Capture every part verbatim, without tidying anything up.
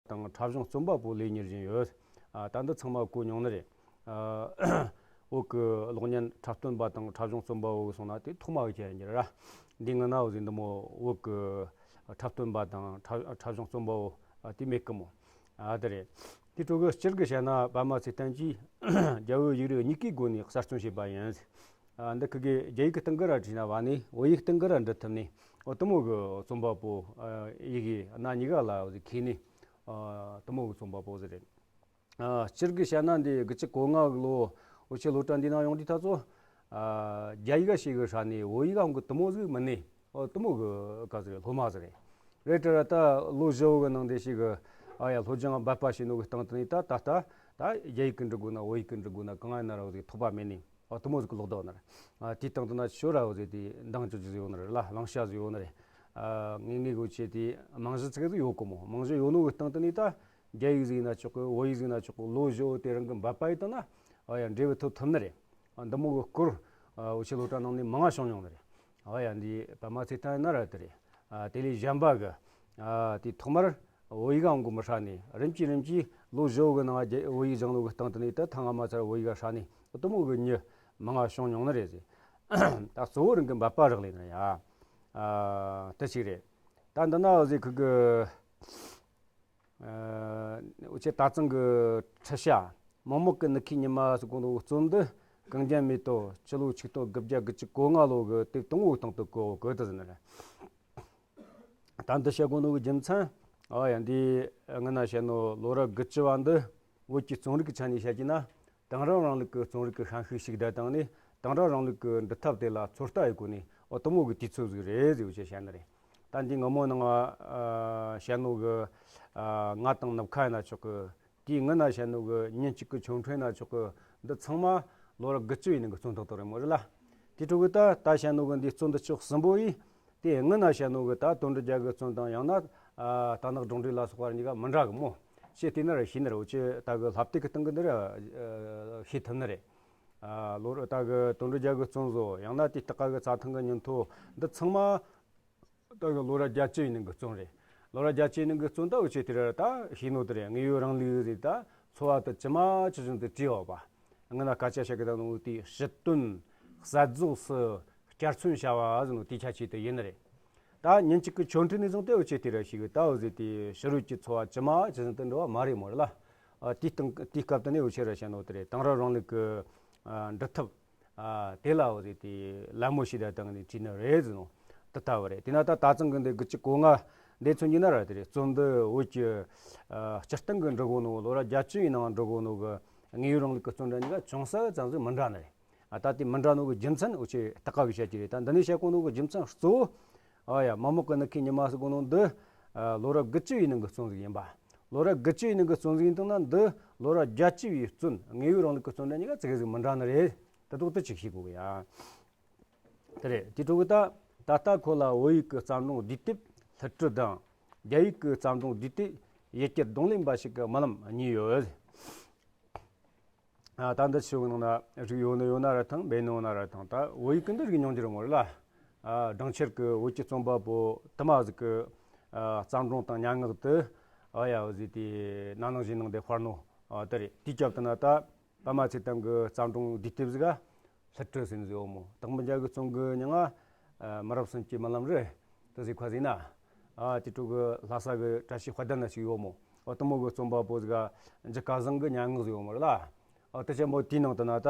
དང་འཁྲབ་གཞུང་རྩོམ་པ་པོ་ལས་གཉེར་བཞིན་ཡོད། ཨ། ད་འདི་ཚང་མ་གོ་མྱོང་ནི་རེད། ཨ། བོད་ཀྱི་གློག་བརྙན་འཁྲབ་སྟོན་པ་དང་འཁྲབ་གཞུང་རྩོམ་པ་བོ་གི་སོང་ན་དེ་ཐོག་མ་གི་ཁྱེད་རང་རེད། འདི་སྔོན་ན་འོ་ཟིག་འདི་མོ་བོད་ཀྱི་འཁྲབ་སྟོན་པ་དང་འཁྲབ་འཁྲབ་གཞུང་རྩོམ་པ་བོ་དེ་མེད་གི་མོ། ཨ། དེ་རེད། དེ་འཕྲོ་གི་སྤྱིར་གི་བཤད་ན་པདྨ་ཚེ་བརྟན་གྱིས་རྒྱ་བོད་ཡིག་རིགས་གཉིས་ཀའི་སྒོ་ནས་གསར་རྩོམ་བྱས་པ་ཡིན། ཨ། འདི་ཁི་གེ་རྒྱ་ཡིག་གི་སྟེང་གི་ར་བྲིས་ན་བ་ནི་བོད་ཡིག་སྟེང་གི་ར་འབྲི་ཐུབ་ནི། འོ་དེ་མོ་གི་རྩོམ་པ་པོ། ཨ། ཡི་གེ་སྣ་གཉིས་ཀ་ལ་འོ་ཟིག་མཁས་ནི། ཨ། དེ་མོ་གི་རྩོམ་པ་པོ་ཟིག་རེད། ཨ། སྤྱིར་གི་བཤད་ན་འདི་དགུ་བཅུ་གོ་ལྔ་གི་ལོ་འུ་ཆོ་སློབ་གྲྭ་འདི་ན་ཡོང་དུས་ད་ཚོ། ཨ། རྒྱ་ཡིག་ག་ཤེས་གི་ཧྲ་ནི་བོད་ཡིག་ག་འོང་གི་དེ་མོ་ཟིག་མིན་ནི། འོ་དེ་མོ་གི་ག་ཟིག་རེད། སློབ་མ་ཟིག་རེད། རེད་དྲ་ར་ད་ལོ་བཞི་བོ་གི་ནང་དེ་ཞིག་གི། ཨ་ཡ། སློབ་སྦྱོང་འབད་པ་བྱས་ནོ་གི་སྟེང་དུ་ནི་ད་ད་ལྟ་ད་རྒྱ་ཡིག་གི་འབྲི་དགོས་ན་བོད་ཡིག་གི་འབྲི་དགོས་ན་གང་ཡིན་ན་ར་འོ་ཟིག་ཐོགས་པ་མེད་ནི། ཨ། དེ་མོ་ཟིག་གི་ལོག་ད་ནི་རེད། ཨ། དེའི་སྟེང་དུ་ན་ཆོ་ར་འོ་ཟིག་དེ་འདང་བཅོལ་རྒྱུ་ཟིག་ཡོད་ནི་རེད་ལ། བླང་བྱ་ཟིག་ཡོད་ནི་རེད། ཨ། ངེས་ངེས་གི་འུ་ཆོ་དེ་རྨང་གཞི་ཚིག་ཟིག་ཡོད་གི་མོ། རྨང་གཞི་ཡོད་ནོ་གི་སྟེང་དུ་ནི་ད་རྒྱ་ཡིག་ཟིག་ཡིན་ན་ཆོག་གི། བོད་ཡིག་ཟིག་ཡིན་ན་ཆོག་གི། ལོ་བཞི་བོ་དེ་རང་གི་འབད་པ་ཡིན་ད་ན། ཨ་ཡ། འབྲས་བུ་ཐོབ་ཐུབ་ནི་རེད། ཨ། འདི་མོ་གི་སྐོར། ཨ། འུ་ཆོ་སློབ་གྲྭ་ནང་ནས་མང་ང་བྱུང་མྱོང་ནི་རེད། ཨ་ཡ། འདི་པདྨ་ཚེ་བརྟན་ཡིན་ན་ར་དེ་རེད། ཨ། དེ་ལས་གཞན་པ་གི། ཨ། དེ་ཐོག་མར་བོད་ཡིག་ག་འོང་གི་མི་ཧྲ་ནི། རིམ་གྱིས་རིམ་གྱིས་ལོ་བཞི་བོ་གི་ནང་རྒྱ་བོད་ཡིག་སྦྱངས་ནོ་གི་སྟེང་དུ་ནི་ད་ཐེངས་སྔ་མ་ཚར་བོད་ཡིག་ག་ཧྲ་ནི། དེ་མོ་གི་མྱི་མང་ང་བྱུང་མྱོང་ནི་རེད་ཟེར། ད་གཙོ་བོ་རང་གི་འབད་པ་རག་ལས་ནི་ཡ། ཨ། དེ་ཞིག་རེད། ད་འདི་ན་འོ་ཟིག་ཁི་གི། ཨ། འུ་ཆོ་ད་ཚང་གི་ཁྲི་ཤ་མོག་མོག་གི་ནུ་ཁའི་ཉི་མ་ཟེར་གོ་ནོ་རྩོམ་འདི་གངས་ཅན་མེ་ཏོག་སྤྱི་ལོ་ཆིག་སྟོང་དགུ་བརྒྱ་དགུ་བཅུ་གོ་ལྔ་ལོ་གི་དེབ་དང་པོའི་སྟེང་དུ་བཀོད་གི་ཟེར་ནི་རེད། ད་འདི་བཤད་གོ་ནོ་གི་རྒྱུ་མཚན། ཨ་ཡ། འདི་སྔོན་ན་བཤད་ནོ་ལོ་རབས་དགུ་བཅུ་བ་འདི་བོད་ཀྱི་རྩོམ་རིག་གི་ཆ་ནས་བཤད་ཀྱི་ན། དེང་རབས་རིང་ལུགས་ཀྱི་རྩོམ་རིག་གི་ཤན་ཤུགས་ཤིག་བསྡད་བཏང་ནས། དེང་རབས་རིང་ལུགས་ཀྱི་འབྲི་ཐབས་དེ་ལ་ཚོད་ལྟ་ཡེད་གོ་ནི། འོ་དེ་མོ་གི་དུས་ཚོད་ཟིག་རེད་ཟེར་བྱས་བཤད་ནི་རེད། ད་འདི་སྔ་མོ་ནང་ང་བཤད་ནོ་གི། ཨ། རྔ་དང་ནུབ་ཁ་ཡིན་ན་ཆོག་གི། དེའི་སྔོན་ན་བཤད་ནོ་གི་ཉིན་གཅིག་གི་ཆོ་འཕྲུལ་ཡིན་ན་ཆོག་གི། འདི་ཚང་མ་ལོ་རབས་དགུ་བཅུ་ཡིན་ནི་གི་རྩོམ་ཐོག་ཏུ་རེད་མོ་རེད་ལ། དེ་འཕྲོ་གི་ད་ད་བཤད་ནོ་གི་འདི་རྩོམ་འདི་ཕྱོགས་གསུམ་པོ་ཡིས། དེ་སྔོན་ན་བཤད་ནོ་གི་ད་དོན་གྲུབ་རྒྱལ་གི་རྩོམ་དང་ཡང་ན། ཨ། རྟ་ནག་སྒྲོན་འབྲས་ལ་སོགས་པ་གཉིས་ཀ་མི་འདྲ་གི་མོ། ཤེས་དེ་ནི་ར་ཤེས་ནི་ར། འུ་ཆོ་ད་གི་ལྷ་བལྟས་གི་སྟེང་གི་འདི་ར་ཤེས་ཐུབ་ནི་རེད། ཨ། ལོ་ར་ད་གི་དོན་གྲུབ་རྒྱལ་གི་རྩོམ་བཟོ། ཡང་ན་དེའི་སྟག་ག་གི་རྩྭ་ཐང་གི་ཉིན་ཐོ། འདི་ཚང་མ་ད་གི་ལོ་རབས་བརྒྱད་ཅུ་ཡིན་ནི་གི་རྩོམ་རེད། ལོ་རབས་བརྒྱད་ཅུ་ཡིན་ནི་གི་རྩོམ་ད་འུ་ཆོས་དེ་ར་ད་ཤེས་ནོ་དེ་རེད། དངོས་ཡོད་རིང་ལུགས་རེད། ད་འཚོ་བ་དེ་ཇི་མ་ཇི་བཞིན་དུ་བྲིས་ཡོད་པ། སྔོན་ན་སྐད་ཆ་བཤད་གི་ད་ནོ་དེའི་ཕྱི་དོན་གསལ་རྫོགས་སུ་བསྐྱར་མཚོན་བྱ་བ་ཟེར་ནོ་དེའི་ཁྱད་ཆོས་དེ་ཡིན་ནི་རེད། ད་ཉིན་གཅིག་གི་ཆོ་འཕྲུལ་ནས་བཟུང་སྟེ་འུ་ཆོས་དེ་ར་ཤེས་གི། ད་འུ་ཟེར་དེ་ཕྱི་རོལ་གྱི་འཚོ་བ་ཇི་མ་ཇི་བཞིན་དུ་འགྲོ་བ་མ་རེད་མོ་རེད་ལ། ཨ། དེའི་སྟེང་དེའི་སྐབས་དེ་ནས་འུ་ཆོས་ར་བཤད་ནོ་དེ་རེད། དེང་རབས་རིང་ལུགས་ཀྱི་ཨ་འབྲི་ཐབས། ཨ། དེ་ལ་འོ་ཟེར་དེ་ལད་མོ་བྱས་བསྡད་བཏང་ནས་བྲིས་ནི་རེད་ཟེར་ནོ་དེ་ལྟ་བུ་རེད། དེ་ན་ད་ད་ཚང་གི་འདི་དགུ་བཅུ་གོ་ལྔ་འདི་མཚོན་གྱི་ན་ར་དེ་རེད། རྩོམ་འདི་བོད་ཀྱི་ཨ་སྤྱིར་བཏང་གི་འབྲི་གོ་ནོ། ལོ་རབས་བརྒྱད་ཅུ་ཡི་ནང་འབྲི་གོ་ནོ་གི་དངོས་ཡོད་རིང་ལུགས་ཀྱི་རྩོམ་འདྲ་གཉིས་ཀ་ཅུང་ཟད་ཙམ་ཟིག་མི་འདྲ་ནི་རེད། ཨ། ད་དེ་མི་འདྲ་ནོ་གི་རྒྱུ་མཚན་འུ་ཆོས་སྟག་ག་གིས་བཤད་ཀྱི་རེད། ད་འདི་ནས་བཤད་གོ་ནོ་གི་རྒྱུ་མཚན་གཙོ་བོ། ཨ་ཡ། མོག་མོག་གི་ནུ་ཁའི་ཉི་མ་ཟེར་གོ་ནོ་འདི། ཨ། ལོ་རབས་དགུ་བཅུ་ཡི་ནང་གི་རྩོམ་ཟིག་ཡིན་པ། ལོ་རབས་དགུ་བཅུ་ཡི་ནང་གི་རྩོམ་ཟིག་ཡིན་དང་ན་འདི་ལོ་རབས་བརྒྱད་ཅུ་ཡི་རྩོམ། དངོས་ཡོད་རིང་ལུགས་ཀྱི་རྩོམ་འདྲ་གཉིས་ཀ་ཙི་གེ་ཟིག་མི་འདྲ་ནི་རེད། དེ་ཐོག་ཏུ་ཅིག་ཤེས་དགོས་གི་ཡ། དེ་རེད། དེ་འཕྲོ་གི་ད་ད་ལྟ་ཁོ་ལ་བོད་ཡིག་གི་བརྩམས་སྒྲུང་བསྡུས་དེབ་སླུ་བྲིད་དང་། རྒྱ་ཡིག་གི་བརྩམས་སྒྲུང་བསྡུས་དེབ་ཡུལ་གྱར་རྡུང་ལེན་འབའ་ཞིག་གི་རྨི་ལམ་གཉིས་ཡོད། ཨ། ད་འདི་ཆོ་གི་ནང་ན་རིག་ཡོད་ནི་ཡོད་ན་ར་ཐང་། མེད་ནི་ཡོད་ན་ར་ཐང་། ད་བོད་ཡིག་གི་འདི་རིག་མྱོང་རྒྱུ་རེད་མོ་རེད་ལ། ཨ། སྦྲང་ཆར་གི་བོད་ཀྱི་རྩོམ་པ་པོ་དུ་མ་ཟིག་གི། ཨ། བརྩམས་སྒྲུང་དང་སྙན་ངག་དེ། ཨ་ཡ། འོ་ཟེར་དེ་ན་ནིང་གཞེས་ནིང་དེ་དཔར་ནོ། ཨ། དེ་རེད། དེའི་སྐབས་དེ་ན་ད་པདྨ་ཚེ་བརྟན་གི་བརྩམས་སྒྲུང་བསྡུས་དེབ་ཟིག་ག་སླུ་བྲིད་ཟེར་ནི་ཟིག་ཡོད་མོ། སྟག་མོ་རྒྱལ་གི་རྩོམ་གི་མྱིང་ང་། ཨ། མི་རབས་གསུམ་གྱི་རྨི་ལམ་རེད། དེ་ཟིག་ཁ་ཟིག་ན། ཨ། དེ་འཕྲོ་གི་ལྷ་ས་གི་བཀྲ་ཤིས་དཔལ་ལྡན་ན་ཞིག་ཡོད་མོ། ཨོ་དེ་མོ་གི་རྩོམ་པ་པོ་ཟིག་ག་འཇུ་སྐལ་བཟང་གི་སྙན་ངག་ཟིག་ཡོད་མོ་རེད་ལ། ཨོ་དེ་ཆེན་པོ་དེའི་ནང་དུ་ན་ད།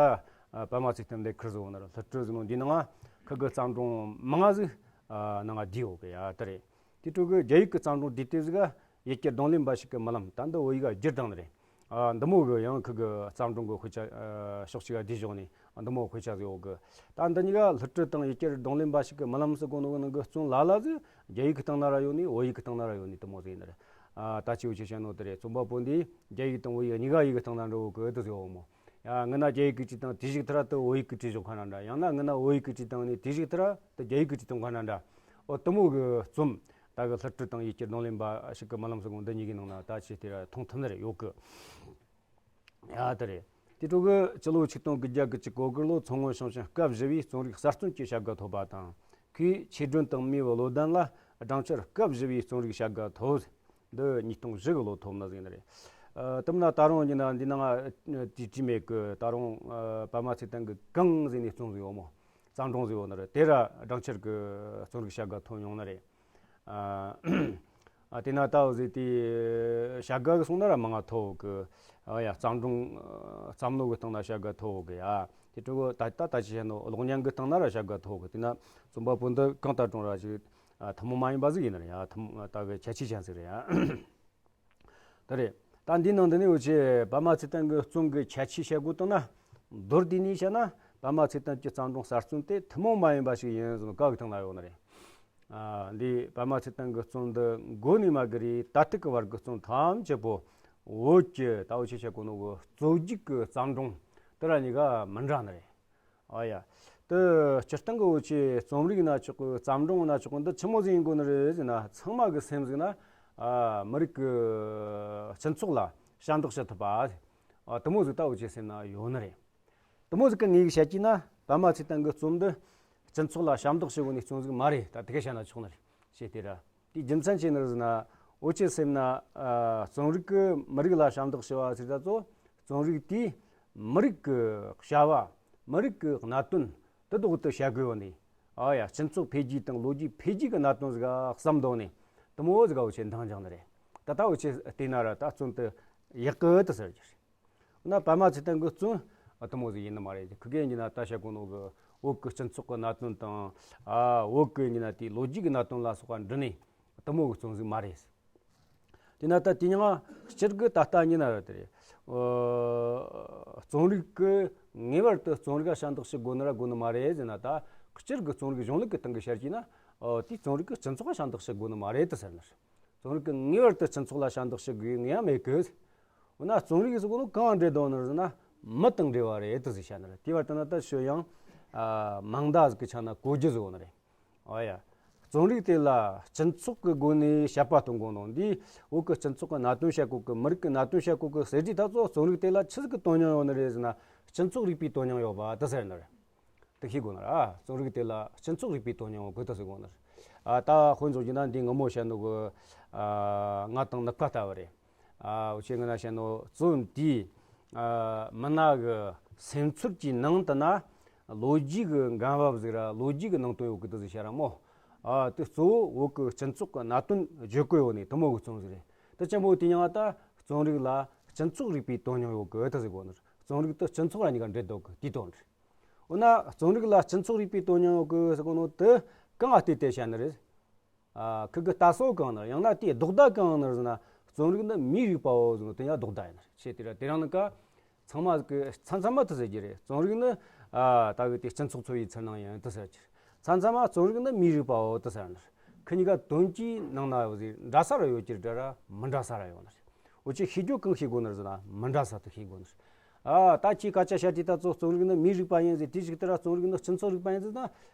ཨ། པདྨ་ཚེ་བརྟན་ལས་ཁུར་ཟིག་ཡོད་ནི་རེད། སླུ་བྲིད་ཟེར་ནོ་འདིའི་ནང་ང་ཁོ་གི་བརྩམས་སྒྲུང་མང་ང་ཟིག་ཨ། ནང་ང་བསྡུས་ཡོད་གི་ཡ། དེ་རེད། དེ་འཕྲོ་གི་རྒྱ་ཡིག་གི་བརྩམས་སྒྲུང་བསྡུས་དེབ་ཟིག་ག་ཡུལ་གྱར་རྡུང་ལེན་འབའ་ཞིག་གི་རྨི་ལམ། ད་འདི་བོད་ཡིག་ག་བསྒྱུར་བཏང་ནི་རེད། ཨ། འདི་མོ་གི་ཡང་ཁོ་གི་བརྩམས་སྒྲུང་གི་དཔེ་ཆ། ཨ། ཕྱོགས་གཅིག་ག་བསྡུས་བཞག་ནི། འདི་མོ་དཔེ་ཆ་ཟིག་ཡོད་གི། ད་འདི་གཉིས་ཀ་སླུ་བྲིད་དང་ཡུལ་གྱར་རྡུང་ལེན་འབའ་ཞིག་གི་རྨི་ལམ་ཟེར་གོ་ནོ་གི་ནང་གི་རྩོམ་ལ་ལ་ཟིག་རྒྱ་ཡིག་གི་སྟེང་ན་ར་ཡོད་ནི། བོད་ཡིག་གི་སྟེང་ན་ར་ཡོད་ནི། དེ་མོ་ཟིག་ཡིན་ནི་རེད། ཨ། ད་ཅི་འུ་ཆོས་བཤད་ནོ་དེ་རེད། རྩོམ་པ་པོ་འདིས་རྒྱ་ཡིག་དང་བོད་ཡིག་གཉིས་ཀ་ཡི་གི་སྟེང་ན་འགྲོ་གི་དེ་ཟིག་ཡོད་མོ། ཡ། སྔོན་ན་རྒྱ་ཡིག་གིས་བྲིས་བཏང་དེའི་གཞུག་ཐེར་དུ་བོད་ཡིག་གིས་བྲིས་བཞག་ག་ན་འདྲ། ཡང་ན་སྔོན་ན་བོད་ཡིག་གིས་བྲིས་བཏང་ནས་དེའི་གཞུག་ཐེར་དུ་རྒྱ་ཡིག་གིས་བྲིས་བཏང་ག་ན་འདྲ། ཨོ་དེ་མོ་གི་རྩོམ། ད་གི་སླུ་བྲིད་དང་ཡུལ་གྱར་རྡུང་ལེན་འབའ་ཞིག་གི་རྨི་ལམ་ཟེར་གོ་འདི་གཉིས་ཀྱི་ནང་ན་ད་ཅི་དེ་ར་མཐོང་ཐུབ་ནི་རེད། ཡོད་གི། ཡ། དེ་རེད། དེ་འཕྲོ་གི་སྤྱི་ལོ་ཆིག་སྟོང་དགུ་བརྒྱ་དགུ་བཅུ་གོ་དགུ་ལོ་མཚོ་སྔོན་ཞིང་ཆེན་སྐབས་བཞི་བའི་རྩོམ་རིག་གསར་རྩོམ་གྱི་བྱ་དགའ་ཐོབ་པ་དང་། ཁོས་ཆོས་སྒྲོན་དང་མིའུ་བློ་ལྡན་ལ་སྦྲང་ཆར་སྐབས་བཞི་བའི་རྩོམ་རིག་བྱ་དགའ་ཐོབ། འདི་ཉིས་སྟོང་བཞི་གི་ལོ་ཐོབ་ནི་ཟིག་ནི་རེད། ཨ། དེ་མིན་ན་ད་རུང་ཡིན་ན་འདི་ནང་ང་དེ་བྲིས་མེད་གི། ད་རུང་ཨ། པདྨ་ཚེ་བརྟན་གི་གང་ཟེར་ནས་རྩོམ་ཟིག་ཡོད་མོ། བརྩམས་སྒྲུང་ཟིག་ཡོད་ནི་རེད། དེ་ར་སྦྲང་ཆར་གི་རྩོམ་རིག་བྱ་དགའ་ཐོབ་མྱོང་ནི་རེད། ཨ། ཨ། དེ་ན་ད་འོ་ཟིག་དེ་བྱ་དགའ་གི་སོང་ན་ར་མང་ང་ཐོབ་གི། ཨ་ཡ། བརྩམས་སྒྲུང་ཨ། བརྩམས་ནོ་གི་སྟེང་ན་བྱ་དགའ་ཐོབ་གི་ཡ། དེ་ཕྲུ་གུ་ད་ད་ད་ཅི་བྱས་ནོ་གློག་བརྙན་གི་སྟེང་ན་ར་བྱ་དགའ་ཐོབ་གི། དེ་ན་རྩོམ་པ་པོ་འདི་གང་ལྟར་རུང་ར་ཞིག་ཨ། ཐུན་མོང་མ་ཡིན་པ་ཟིག་ཡིན་ནི་རེད་ཡ། ཐུན་མོང་ད་གི་ཁྱད་ཆོས་ཅན་ཟིག་རེད་ཡ། ད་རེད། ད་འདིའི་ནང་འདི་ནས་འུ་ཆོས་པདྨ་ཚེ་བརྟན་གྱི་རྩོམ་གྱི་ཁྱད་ཆོས་བཤད་དགོས་བཏང་ན། མདོར་བསྡུས་ནས་བཤད་ན། པདྨ་ཚེ་བརྟན་གྱི་བརྩམས་སྒྲུང་གསར་རྩོམ་དེ་ཐུན་མོང་མ་ཡིན་པ་ཞིག་ཡིན་ཟེར་ནོ་ག་གི་སྟེང་ལ་ཡོད་ནི་རེད། ཨ། འདི་པདྨ་ཚེ་བརྟན་གྱི་རྩོམ་འདི་མགོ་ནས་མ་གི་རེད། ད་ཐེངས་ཀྱི་བར་གྱི་རྩོམ་ཐམས་ཅད་པོ་བོད་ཀྱི་ད་འུ་ཆོས་བཤད་གོ་ནོ་གི་རྩོད་རྒྱུགས་ཀྱི་བརྩམས་སྒྲུང་དེ་ར་གཉིས་ཀ་མི་འདྲ་ནི་རེད། ཨ་ཡ། དེ་སྤྱིར་བཏང་གི་འུ་ཆོས་རྩོམ་རིག་ན་ཆོག་གི། བརྩམས་སྒྲུང་ན་ཆོག་གི། འདི་ཆི་མོ་ཟིག་ཡིན་དགོས་ནི་རེད་ཟེར་ན། ཚང་མ་གི་སེམས་ཟིག་ན། ཨ། མི་རིགས་ཀྱི་སྤྱི་ཚོགས་ལ་ཞབས་འདེགས་ཞུ་ཐུབ་པ། ཨ། དེ་མོ་ཟིག་ད་འུ་ཆོའི་སེམས་ན་ཡོད་ནི་རེད། དེ་མོ་ཟིག་གི་ངེས་ཤེས་བྱས་ན། པདྨ་ཚེ་བརྟན་གྱི་རྩོམ་འདི་སྤྱི་ཚོགས་ལ་ཞབས་འདེགས་ཞུ་དགོས་ནི་རྩོམ་ཟིག་མ་རེད། ད་དེ་ག་བཤད་ན་ཆོག་ནི་རེད། ཞེས་དེ་ར། དེའི་རྒྱུ་མཚན་ཅི་ནི་རེད་ཟེར་ན། འུ་ཆོའི་སེམས་ན། ཨ། རྩོམ་རིག་གིས་མི་རིགས་ལ་ཞབས་འདེགས་ཞུ་བ་ཟེར་ད་ཚོ། རྩོམ་རིག་དེས་མི་རིགས་ཀྱི་བྱ་བ། མི་རིགས་ཀྱི་གནད་དོན་དེ་ཐོག་ཏུ་བྱ་དགོས་པ་ནི། ཨ་ཡ། སྤྱི་ཚོགས་འཕེལ་རྒྱས་དང་ལོ་རྒྱུས་འཕེལ་རྒྱས་ཀྱི་གནད་དོན་ཟིག་ག་བསམ་དོན་ནི། དེ་མོ་ཟིག་ག་འུ་ཆོས་འདང་རྒྱག་ནི་རེད། ད་ལྟ་འུ་ཆོས་བལྟས་ན་ར་ད་རྩོམ་དེ་ཡག་གི་དེ་ཟེར་རྒྱུ་རེད། ན་པདྨ་ཚེ་བརྟན་གྱི་རྩོམ་དེ་མོ་ཟིག་ཡིན་ནི་མ་རེད། ཁི་གེ་ཡིན་ན་ད་བཤད་གོ་ནོ་གི་བོད་ཀྱི་སྤྱི་ཚོགས་ཀྱི་གནད་དོན་དང་། ཨ། བོད་ཀྱི་ཡིན་ན་དེའི་ལོ་རྒྱུས་ཀྱི་གནད་དོན་ལ་སོགས་པ་འབྲི་ནི་དེ་མོ་གི་རྩོམ་ཟིག་མ་རེད། དེ་ན་ད་དེ་ཉིད་སྤྱིར་གི་ད་ལྟ་ཡིན་ན་ར་དེ་རེད། ཨ། རྩོམ་རིག་གིས་ངེས་པར་དུ་རྩོམ་རིག་ལ་ཞབས་འདེགས་ཞུ་དགོས་ནི་ར་དགོས་ནི་མ་རེད་ཟེར་ན། ད་སྤྱིར་གི་རྩོམ་རིག་གཞུང་ལུགས་ཀྱི་སྟེང་གི་བཤད་རྒྱུ་ན། ཨ། དེ་རྩོམ་རིག་གིས་སྤྱི་ཚོགས་ལ་ཞབས་འདེགས་ཞུ་དགོས་ནི་མ་རེད་དེ་ཟེར་ནི། རྩོམ་རིག་གིས་ངེས་པར་དུ་སྤྱི་ཚོགས་ལ་ཞབས་འདེགས་ཞུ་དགོས་ངེས་ཡང་མེད་གི། འོ་ན་རྩོམ་རིག་ཟེར་གོ་ནོ་གང་འབྲེལ་དོན་ནི་ཟེར་ན། མི་དང་འབྲེལ་བ་རེད་དེ་ཟེར་བཤད་ནི་རེད། དེ་བར་དུ་ན་ད་ཤོད་ཡང་། ཨ། མིང་བརྡ་ཟིག་གི་ཆ་ན་གོ་རྒྱུ་ཟིག་ཡོད་ནི་རེད། ཨོ་ཡ། རྩོམ་རིག་དེ་ལ་སྤྱི་ཚོགས་ཀྱི་སྒོ་ནས་དཔྱད་པ་གཏོང་དགོས་ནོ་འདི། བོད་ཀྱི་སྤྱི་ཚོགས་ཀྱི་གནད་དོན་བཤད་གོ་གི། མི་རིགས་ཀྱི་གནད་དོན་བཤད་གོ་གི་ཟེར་དུས་ད་ཚོ་རྩོམ་རིག་དེ་ལ་ཆི་ཟིག་གི་དོན་སྙིང་ཡོད་ནི་རེད་ཟེར་ན། སྤྱི་ཚོགས་རིག་པའི་དོན་སྙིང་ཡོད་པ་དེ་ཟེར་ནི་རེད། དེ་ཤེས་དགོས་ནི་རེད། ཨ། རྩོམ་རིག་དེ་ལ་སྤྱི་ཚོགས་རིག་པའི་དོན་སྙིང་ཡོད་གི་དེ་ཟེར་དགོས་ནི་རེད། ཨ། ད་དཔེ་འཇོག་རྒྱུ་ན་འདི་སྔ་མོ་བཤད་ནོ་གི། ཨ། རྔ་དང་ནུབ་ཁ་ལྟ་བུ་རེད། ཨ། འུ་ཆོས་སྔ་ན་བཤད་ནོ་རྩོམ་དེའི། ཨ། མི་སྣ་གི་སེམས་ཚོར་གྱི་ནང་དུ་ན་ལོ་རྒྱུས་ཀྱི་འགལ་བ་ཟིག་ར་ལོ་རྒྱུས་ཀྱི་ནང་དོན་ཡོད་གི་དེ་ཟིག་བཤད་ར་མོ། ཨ། དེ་གཙོ་བོ་བོད་ཀྱི་སྤྱི་ཚོགས་ཀྱི་གནད་དོན་བརྗོད་གོ་ཡོད་ནི་དེ་མོ་གི་རྩོམ་ཟིག་རེད། དེ་ཅན་པོ་དེ་ཡང་ད་རྩོམ་རིག་ལ་སྤྱི་ཚོགས་རིག་པའི་དོན་སྙིང་ཡོད་གི་དེ་ཟེར་གོ་ནི། རྩོམ་རིག་དེ་སྤྱི་ཚོགས་ར་གཉིས་ཀ་འབྲེལ་འདུག་གི་དེའི་དོན་རེད། འོ་ན་རྩོམ་རིག་ལ་སྤྱི་ཚོགས་རིག་པའི་དོན་སྙིང་ཡོད་གི་ཟེར་གོ་ནོ་དེ་གང་ང་བལྟས་ཏེ་བཤད་ནི་རེད། ཨ། ཁི་གི་ལྟ་སྲོལ་གང་ནི་ཡང་ན་དེའི་ལྡོག་ཟླ་གང་ནི་ཟེར་ན། རྩོམ་རིག་ནི་མིའི་རིག་པའོ་ཟེར་ནོ་དེ་ཡང་ལྡོག་ཟླ་ཡིན་ནི་རེད། ཆེ་དེ་ར་དེ་རིང་ནི་ཀ་ཚང་མ་གི་མཚམས་མཚམས་མ་དེ་ཟེར་གྱི་རེད། རྩོམ་རིག་ནི། ཨ། ད་གི་དེ་སྤྱི་ཚོགས་འཚོ་བའི་ཚུལ་སྣང་ཡིན་དེ་ཟེར་གྱི་རེད། མཚམས་མཚམས་མ་རྩོམ་རིག་ནི་མིའི་རིག་པའོ་དེ་ཟེར་ནི་རེད། ཁི་གཉིས་ཀ་དོན་གྱི་ནང་ན་འདྲ་ས་ར་ཡོད་ཀྱི་རེད་ར་མི་འདྲ་ས་ར་ཡོད་ནི་རེད། འུ་ཆོས་ཤེས་རྒྱུ་གང་ཤེས་དགོས་ནི་རེད་ཟེར་ན། མི་འདྲ་ས་དེ་ཤེས་དགོས་ནི་རེད། ཨ། ད་ཁྱེད་སྐད་ཆ་བཤད་དུས་ད་ཚོ་རྩོམ་རིག་ནི་མིའི་རིག་པ་ཡིན་ཟེར་དུས་ཅིག་དེ་ར་རྩོམ་རིག་ནི་སྤྱི་ཚོགས་རིག་པ་ཡིན་ཟེར་ན།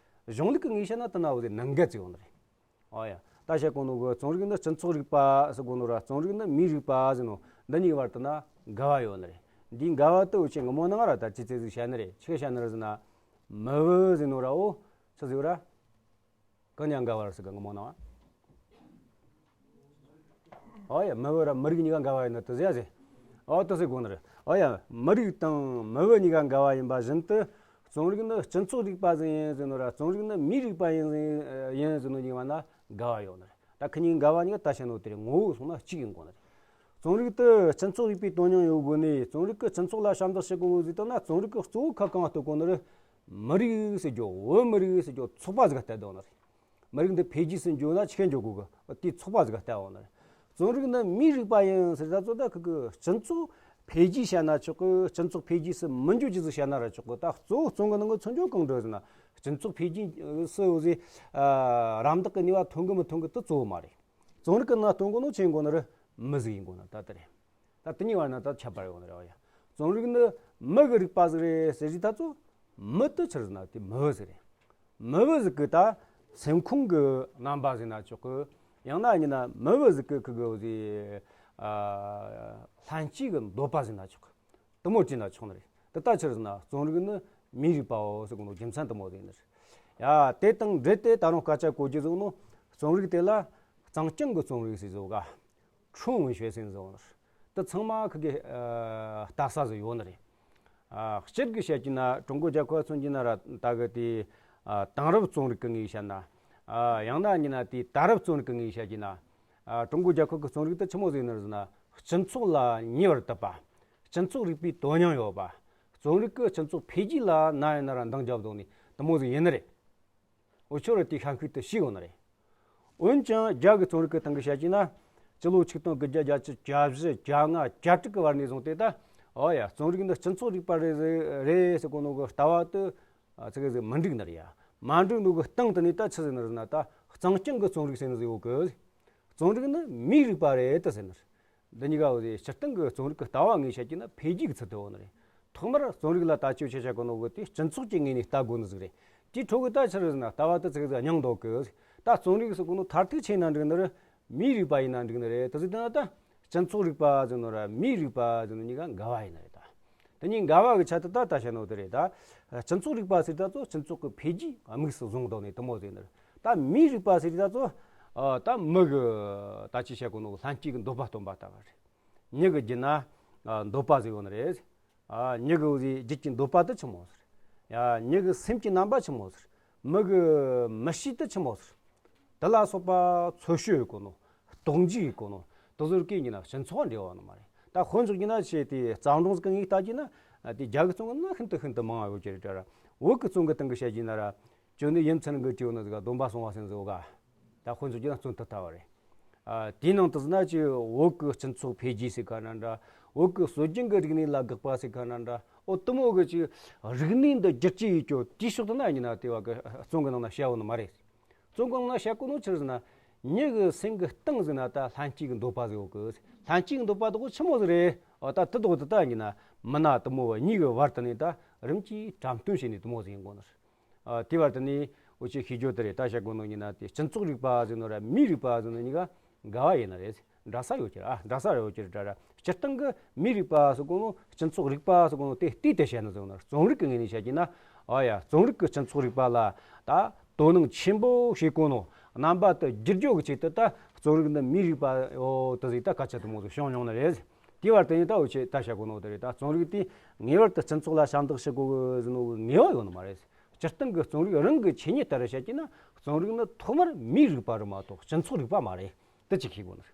གཞུང་ལུགས་ཀྱི་ངོས་བཤད་ན་དེ་ན་འདྲ་ས་ཟིག་ཡོད་ནི་རེད། ཨོ་ཡ། ད་བཤད་གོ་ནོ་གི་རྩོམ་རིག་ནི་སྤྱི་ཚོགས་རིག་པ་ཟེར་གོ་ནོ་ར་རྩོམ་རིག་ནི་མིའི་རིག་པ་ཟེར་ནོ་འདི་གཉིས་བར་དུ་ན་འགལ་བ་ཡོད་ནི་རེད། འདིའི་འགལ་བ་དེ་འུ་ཆོས་སྔ་མོ་ནང་ར་ད་ཅི་ཙི་ཟིག་བཤད་ནི་རེད། ཆི་བཤད་ནི་རེད་ཟེར་ན། མི་བུ་ཟེར་ནོ་ར་འོ་ཆི་ཟིག་ར། གང་ཉག་འགལ་བ་རེད་ཟེར་གི་སྔ་མོ་ནང་། ཨོ་ཡ། མི་བུ་ར་མི་རིགས་གཉིས་ཀ་འགལ་བ་ཡིན་ན་དེ་ཟེར་ཡ་ཟེར། ཨོ་དེ་ཟེར་གོ་ནི་རེད། ཨོ་ཡ། མི་རིགས་དང་མི་བུ་གཉིས་ཀ་འགལ་བ་ཡིན་པ་བཞིན་དུ། རྩོམ་རིག་ནི་སྤྱི་ཚོགས་རིག་པ་ཟིག་ཡིན་ཟེར་ནོ་ར་རྩོམ་རིག་ནི་མིའི་རིག་པ་ཡིན་ཟེར་ཡིན་ཟེར་ནོ་གཉིས་བར་ན་འགལ་བ་ཡོད་ནི་རེད། ད་ཁི་གཉིས་འགལ་བ་གཉིས་ཀ་ད་བཤད་ནོ་དེ་རེད། ངོ་བོ་སོང་ན་གཅིག་ཡིན་དགོས་ནི་རེད། རྩོམ་རིག་དེ་སྤྱི་ཚོགས་རིག་པའི་དོན་སྙིང་ཡོད་དགོས་ནི། རྩོམ་རིག་གིས་སྤྱི་ཚོགས་ལ་ཞབས་འདེགས་ཞུ་དགོས་ཟེར་བཏང་ན། རྩོམ་རིག་གིས་གཙོ་བོ་ཁ་གང་གཏོད་དགོས་ནི་རེད། མི་རིགས་ཟེར་རྒྱུ། བོད་མི་རིགས་ཟེར་རྒྱུ་ཚོགས་པ་ཟིག་ག་བལྟ་འདུག་ནི་རེད། མི་རིགས་འདི་འཕེལ་རྒྱས་སུ་འགྱོ་ན་ཆི་གེ་འགྱོ་དགོས་གི། དེའི་ཚོགས་པ་ཟིག་ག་བལྟ་འོང་ནི་རེད། རྩོམ་རིག་ནི་མིའི་རིག་པ་ཡིན་ཟེར་ད་ཚོ་ད་ཁི་གི་སྤྱི་ཚོགས་འཕེལ་རྒྱས་བཤད་ན་ཆོག་གི། སྤྱི་ཚོགས་འཕེལ་རྒྱས་སུ་མི་འགྱོ་རྒྱུ་ཟིག་བཤད་ན་ར་ཆོག་གི། ད་གཙོ་བོ་རྩོམ་གི་ནང་གི་མཚོན་རྒྱུ་གང་འདྲ་ཟེར་ན། སྤྱི་ཚོགས་འཕེལ་རྒྱས་སུ་འོ་ཟེར། ཨ། རམ་འདེགས་གི་ནུས་པ་ཐོན་གི་མི་ཐོན་གི་དེ་གཙོ་བོ་མ་རེད། རྩོམ་རིག་གི་ནང་སྟོན་གོ་ནོ་ཆི་ཡིན་དགོས་ནི་རེད། མི་ཟིག་ཡིན་དགོས་ནི་ད་དེ་རེད། ད་དེ་གཉིས་བར་ན་ད་ཁྱད་པར་ཡོད་ནི་རེད་བ་ཡ། རྩོམ་རིག་ནི་མི་གི་རིག་པ་ཟིག་རེད་ཟེར་རྒྱུ་ད་ཚོ། མི་དེ་ཆི་རེད་ཟེར་ན་དེ་མི་བུ་ཟིག་རེད། མི་བུ་ཟིག་གི་ད་སེམས་ཁོང་གི་རྣམ་པ་ཟེར་ན་ཆོག་གི། ཡང་ན་ཡིན་ན་མི་བུ་ཟིག་གི་ཁི་གི་འོ་ཟེར། ཨ། ལྷན་སྐྱེས་ཀྱི་འདོད་པ་ཟེར་ན་ཆོག་གི། དེ་མོ་བྲིས་ན་ཆོག་ནི་རེད། དེ་ད་ཆི་རེད་ཟེར་ན་རྩོམ་རིག་ནི་མིའི་རིག་པའོ་ཟེར་གོ་ནོ་རྒྱུ་མཚན་དེ་མོ་ཟིག་ཡིན་ནི་རེད། ཡ། དེ་དང་འབྲེལ་ཏེ་ད་རུང་སྐད་ཆ་གོ་རྒྱུ་ཟིག་ནོ། རྩོམ་རིག་དེ་ལ་གཙང་རྐྱང་གི་རྩོམ་རིག་ཟེར་ཟོ་ག། ཁྲོན་ཝུན་ཤོད་ཟེར་ནི་ཟིག་ཡོད་ནི་རེད། དེ་ཚང་མ་ཁི་གི་ཨ་ལྟ་ས་ཟིག་ཡོད་ནི་རེད། ཨ་སྤྱིར་གི་བཤད་ཀྱི་ན་ཀྲུང་གོ་རྒྱལ་ཁབ་མཚོན་གྱི་ན་ར་ད་གི་དེ་ཨ་དེང་རབས་རྩོམ་རིག་གི་ངོས་བཤད་ན། ཨ་ཡང་ན་ཡིན་ན་དེ་དེང་རབས་རྩོམ་རིག་གི་ངོས་བཤད་ཀྱི་ན། ཨ་ཀྲུང་གོ་རྒྱལ་ཁབ་ཀྱི་རྩོམ་རིག་དེ་ཆི་མོ་ཟིག་ཡིན་ནི་རེད་ཟེར་ན། སྤྱི་ཚོགས་ལ་ཉེ་བར་གཏད་པ། སྤྱི་ཚོགས་རིག་པའི་དོན་སྙིང་ཡོད་པ། རྩོམ་རིག་གིས་སྤྱི་ཚོགས་འཕེལ་རྒྱས་ལ་ན་ཡིན་ན་ར་འདང་རྒྱབ་བསྡད་ནི་དེ་མོ་ཟིག་ཡིན་ནི་རེད། འུ་ཆོ་ར་དེ་ཤན་ཤུགས་དེ་ཤེས་དགོས་ནི་རེད། འོན་ཀྱང་རྒྱ་གི་རྩོམ་རིག་གི་སྟེང་གི་བཤད་ཀྱི་ན། སྤྱི་ལོ་ཆིག་སྟོང་དགུ་བརྒྱ་བརྒྱད་ཅུ་གྱ་བཞི་གྱ་ལྔ་གྱ་དྲུག་གི་བར་ནས་བཟུང་སྟེ་ད། ཨོ་ཡ་རྩོམ་རིག་འདི་སྤྱི་ཚོགས་རིག་པ་རེད་ཟེར་རེད་ཟེར་གོ་ནོ་གི་ལྟ་བ་དེ་ཨ་ཙི་གེ་ཟིག་མི་འགྲིག་ནི་རེད་ཡ། མ་འགྲིག་ནོ་གི་སྟེང་དེ་ནས་ད་ཆི་ཟེར་ནི་རེད་ན། ད་གཙང་རྐྱང་གི་རྩོམ་རིག་ཟེར་ནི་ཟིག་ཡོད་གི། རྩོམ་རིག་ནི་མིའི་རིག་པ་རེད་དེ་ཟེར་ནི་རེད། འདི་གཉིས་ཀ་འོ་དེ་སྤྱིར་བཏང་གི་རྩོམ་རིག་གི་ལྟ་བ་ངོས་བཤད་ཀྱི་ན་འཕེལ་རྒྱས་ཀྱི་ཚུལ་དུ་འོ་ནི་རེད། ཐོག་མར་རྩོམ་རིག་ལ་ལྟ་ཆོས་ཆེ་བྱ་གོ་ནོ་གི་དེ་སྤྱི་ཚོགས་ཀྱི་ངོས་ནས་ལྟ་དགོས་ནི་ཟིག་རེད། དེའི་ཁྲོད་གི་ད་ཆི་རེད་ཟེར་ན་ལྟ་བ་དེ་ཙི་གེ་ཟིག་རྙིང་འདུག་གི། ད་རྩོམ་རིག་ཟེར་གོ་ནོ་མཐར་ཐུག་ཆེ་ན་འགྲིག་ནི་རེད། མིའི་རིག་པ་ཡིན་ན་འགྲིག་ནི་རེད། དེ་ཟིག་དེ་ན་ད་སྤྱི་ཚོགས་རིག་པ་ཟེར་ནོ་ར་མིའི་རིག་པ་ཟེར་ནོ་གཉིས་ཀ་འགལ་བ་ཡིན་ནི་རེད་ད། དེ་གཉིས་འགལ་བ་གི་ཆ་དེ་ད་ད་བཤད་ནོ་དེ་རེད་ད། སྤྱི་ཚོགས་རིག་པ་ཟེར་ད་ཚོ་སྤྱི་ཚོགས་ཀྱི་འཕེལ་རྒྱས་དམིགས་སུ་བཟུང་བསྡད་ནི་དེ་མོ་ཟིག་ཡིན་ནི་རེད། ད་མིའི་རིག་པ་ཟེར་ད་ཚོ་ཨ་ད་མི་གི་ད་ཅི་བཤད་གོ་ནོ་ལྷན་སྐྱེས་ཀྱི་འདོད་པ་སྟོན་པ་ལྟ་བུ་རེད། མྱི་གི་རྒྱུད་ན་ཨ་འདོད་པ་ཟིག་ཡོད་ནི་རེད། ཨ་མྱི་གི་འོ་ཟིག་རྒྱུད་ཀྱི་འདོད་པ་དེ་ཆི་མོ་ཟིག་རེད། ཡ་མྱི་གི་སེམས་ཀྱི་རྣམ་པ་ཆི་མོ་ཟིག་རེད། མི་གི་མི་གཤིས་དེ་ཆི་མོ་ཟིག་རེད། དེ་ལ་སོགས་པ་འཚོལ་ཞིབ་ཡེད་གོ་ནོ། རྟོག་འཇུག་ཡེད་གོ་ནོ། དེ་ཚོ་གི་ཡིན་ན་སྤྱི་ཚོགས་འབྲེལ་བ་ནི་མ་རེད། ད་དཔེ་འཇོག་རྒྱུ་ན་ཆེ་དེ་བརྩམས་སྒྲུང་ཟིག་གི་ངོས་ལྟ་རྒྱུ་ན། ཨ་དེ་རྒྱ་གི་རྩོམ་གི་ནང་ན་ཤིན་ཏུ་ཤིན་ཏུ་མང་བ་ཡོད་ཀྱི་རེད་ད་ར། བོད་གི་རྩོམ་གི་སྟེང་གི་བཤད་རྒྱུ་ན་ར། ཅོ་ནེ་ཡིན་ཚན་གི་བྲིས་ཡོད་ནི་ཟིག་ག་སྡོམ་པ་སྲུང་བ་ཟེར་ནི་ཟིག་ཡོད་ག། ད་དཔེ་འཇོག་རྒྱུ་ན་རྩོམ་དེ་ལྟ་བུ་རེད། ཨ་དེའི་ནང་དུ་ཟེར་ན་ཅི་བོད་གི་སྤྱི་ཚོགས་འཕེལ་རྒྱས་ཟེར་ག་ན་འདྲ། བོད་གི་སྲོལ་རྒྱུན་གི་རིག་གནས་ལ་དགག་པ་ཟེར་ག་ན་འདྲ། འོ་དེ་མོ་གི་ཅི་རིག་གནས་འདི་བསྒྱུར་བཅོས་ཡེད་རྒྱུ་དེའི་ཕྱོགས་དེ་ན་ཡིན་ན་དེ་བ་གི་རྩོམ་གི་ནང་ན་བཤད་ཡོད་ནི་མ་རེད། རྩོམ་གི་ནང་ན་བཤད་གོ་ནོ་ཆི་རེད་ཟེར་ན། མྱི་གི་སེམས་གི་གཏིང་ཟིག་ན་ད་ལྷན་སྐྱེས་གི་འདོད་པ་ཟིག་ཡོད་གི། ལྷན་སྐྱེས་གི་འདོད་པ་དེ་གོ་ཆི་མོ་ཟིག་རེད། འོ་ད་དེ་དག་དེ་ད་ཡིན་ན་མི་སྣ་དེ་མོ་བ་གཉིས་གི་བར་དེ་ནས་ད་རིམ་གྱིས་འགྲན་བསྡུར་བྱས་ནས་དེ་མོ་ཟིག་ཡིན་གོ་ནི་རེད། ཨ་དེའི་བར་དུ་ནས་འུ་ཆོས་ཤེས་རྒྱུ་དེ་རེད། ད་བཤད་གོ་ནོ་ཡིན་ན་དེ་སྤྱི་ཚོགས་རིག་པ་ཟེར་ནོ་ར་མིའི་རིག་པ་ཟེར་ནོ་གཉིས་ཀ་འགལ་བ་ཡིན་ནི་རེད། འདྲ་ས་ཡོད་ཀྱི་རེད། ཨ་འདྲ་ས་ར་ཡོད་ཀྱི་རེད་ད་ར། སྤྱིར་བཏང་གི་མིའི་རིག་པ་ཟེར་གོ་ནོ་སྤྱི་ཚོགས་རིག་པ་ཟེར་གོ་ནོ་དེ་བལྟས་ཏེ་བཤད་ནི་ཟེར་ནོ། རྩོམ་རིག་གི་ངོས་ནས་བཤད་ཀྱི་ན། ཨ་ཡ་རྩོམ་རིག་གི་སྤྱི་ཚོགས་རིག་པ་ལ་ད་དོ་སྣང་ཆེན་པོ་བྱེད་གོ་ནོ། རྣམ་པ་དེ་བསྒྱུར་རྒྱུ་གི་ཆེད་དུ་ད་རྩོམ་རིག་འདི་མིའི་རིག་པ་ཡོད་དེ་ཟིག་ད་སྐད་ཆ་དེ་མོ་ཟིག་བྱུང་མྱོང་ནི་རེད། དེའི་བར་དུ་ནས་ད་འུ་ཆོས་ད་བཤད་གོ་ནོ་དེ་རེད། ད་རྩོམ་རིག་དེ་ངེས་པར་དུ་སྤྱི་ཚོགས་ལ་ཞབས་འདེགས་ཞུ་དགོས་གི་ཟེར་ནོ་གི་ངེས་པ་ཡོད་ནི་མ་རེད། སྤྱིར་བཏང་གི་རྩོམ་རིག་རང་གི་ཆོས་ཉིད་ལྟར་བཤད་ཀྱི་ན། རྩོམ་རིག་ནི་ཐོག་མར་མིའི་རིག་པ་རེད་མ་གཏོགས་སྤྱི་ཚོགས་རིག་པ་མ་རེད། དེ་གཅིག་ཤེས་དགོས་ནི་རེད།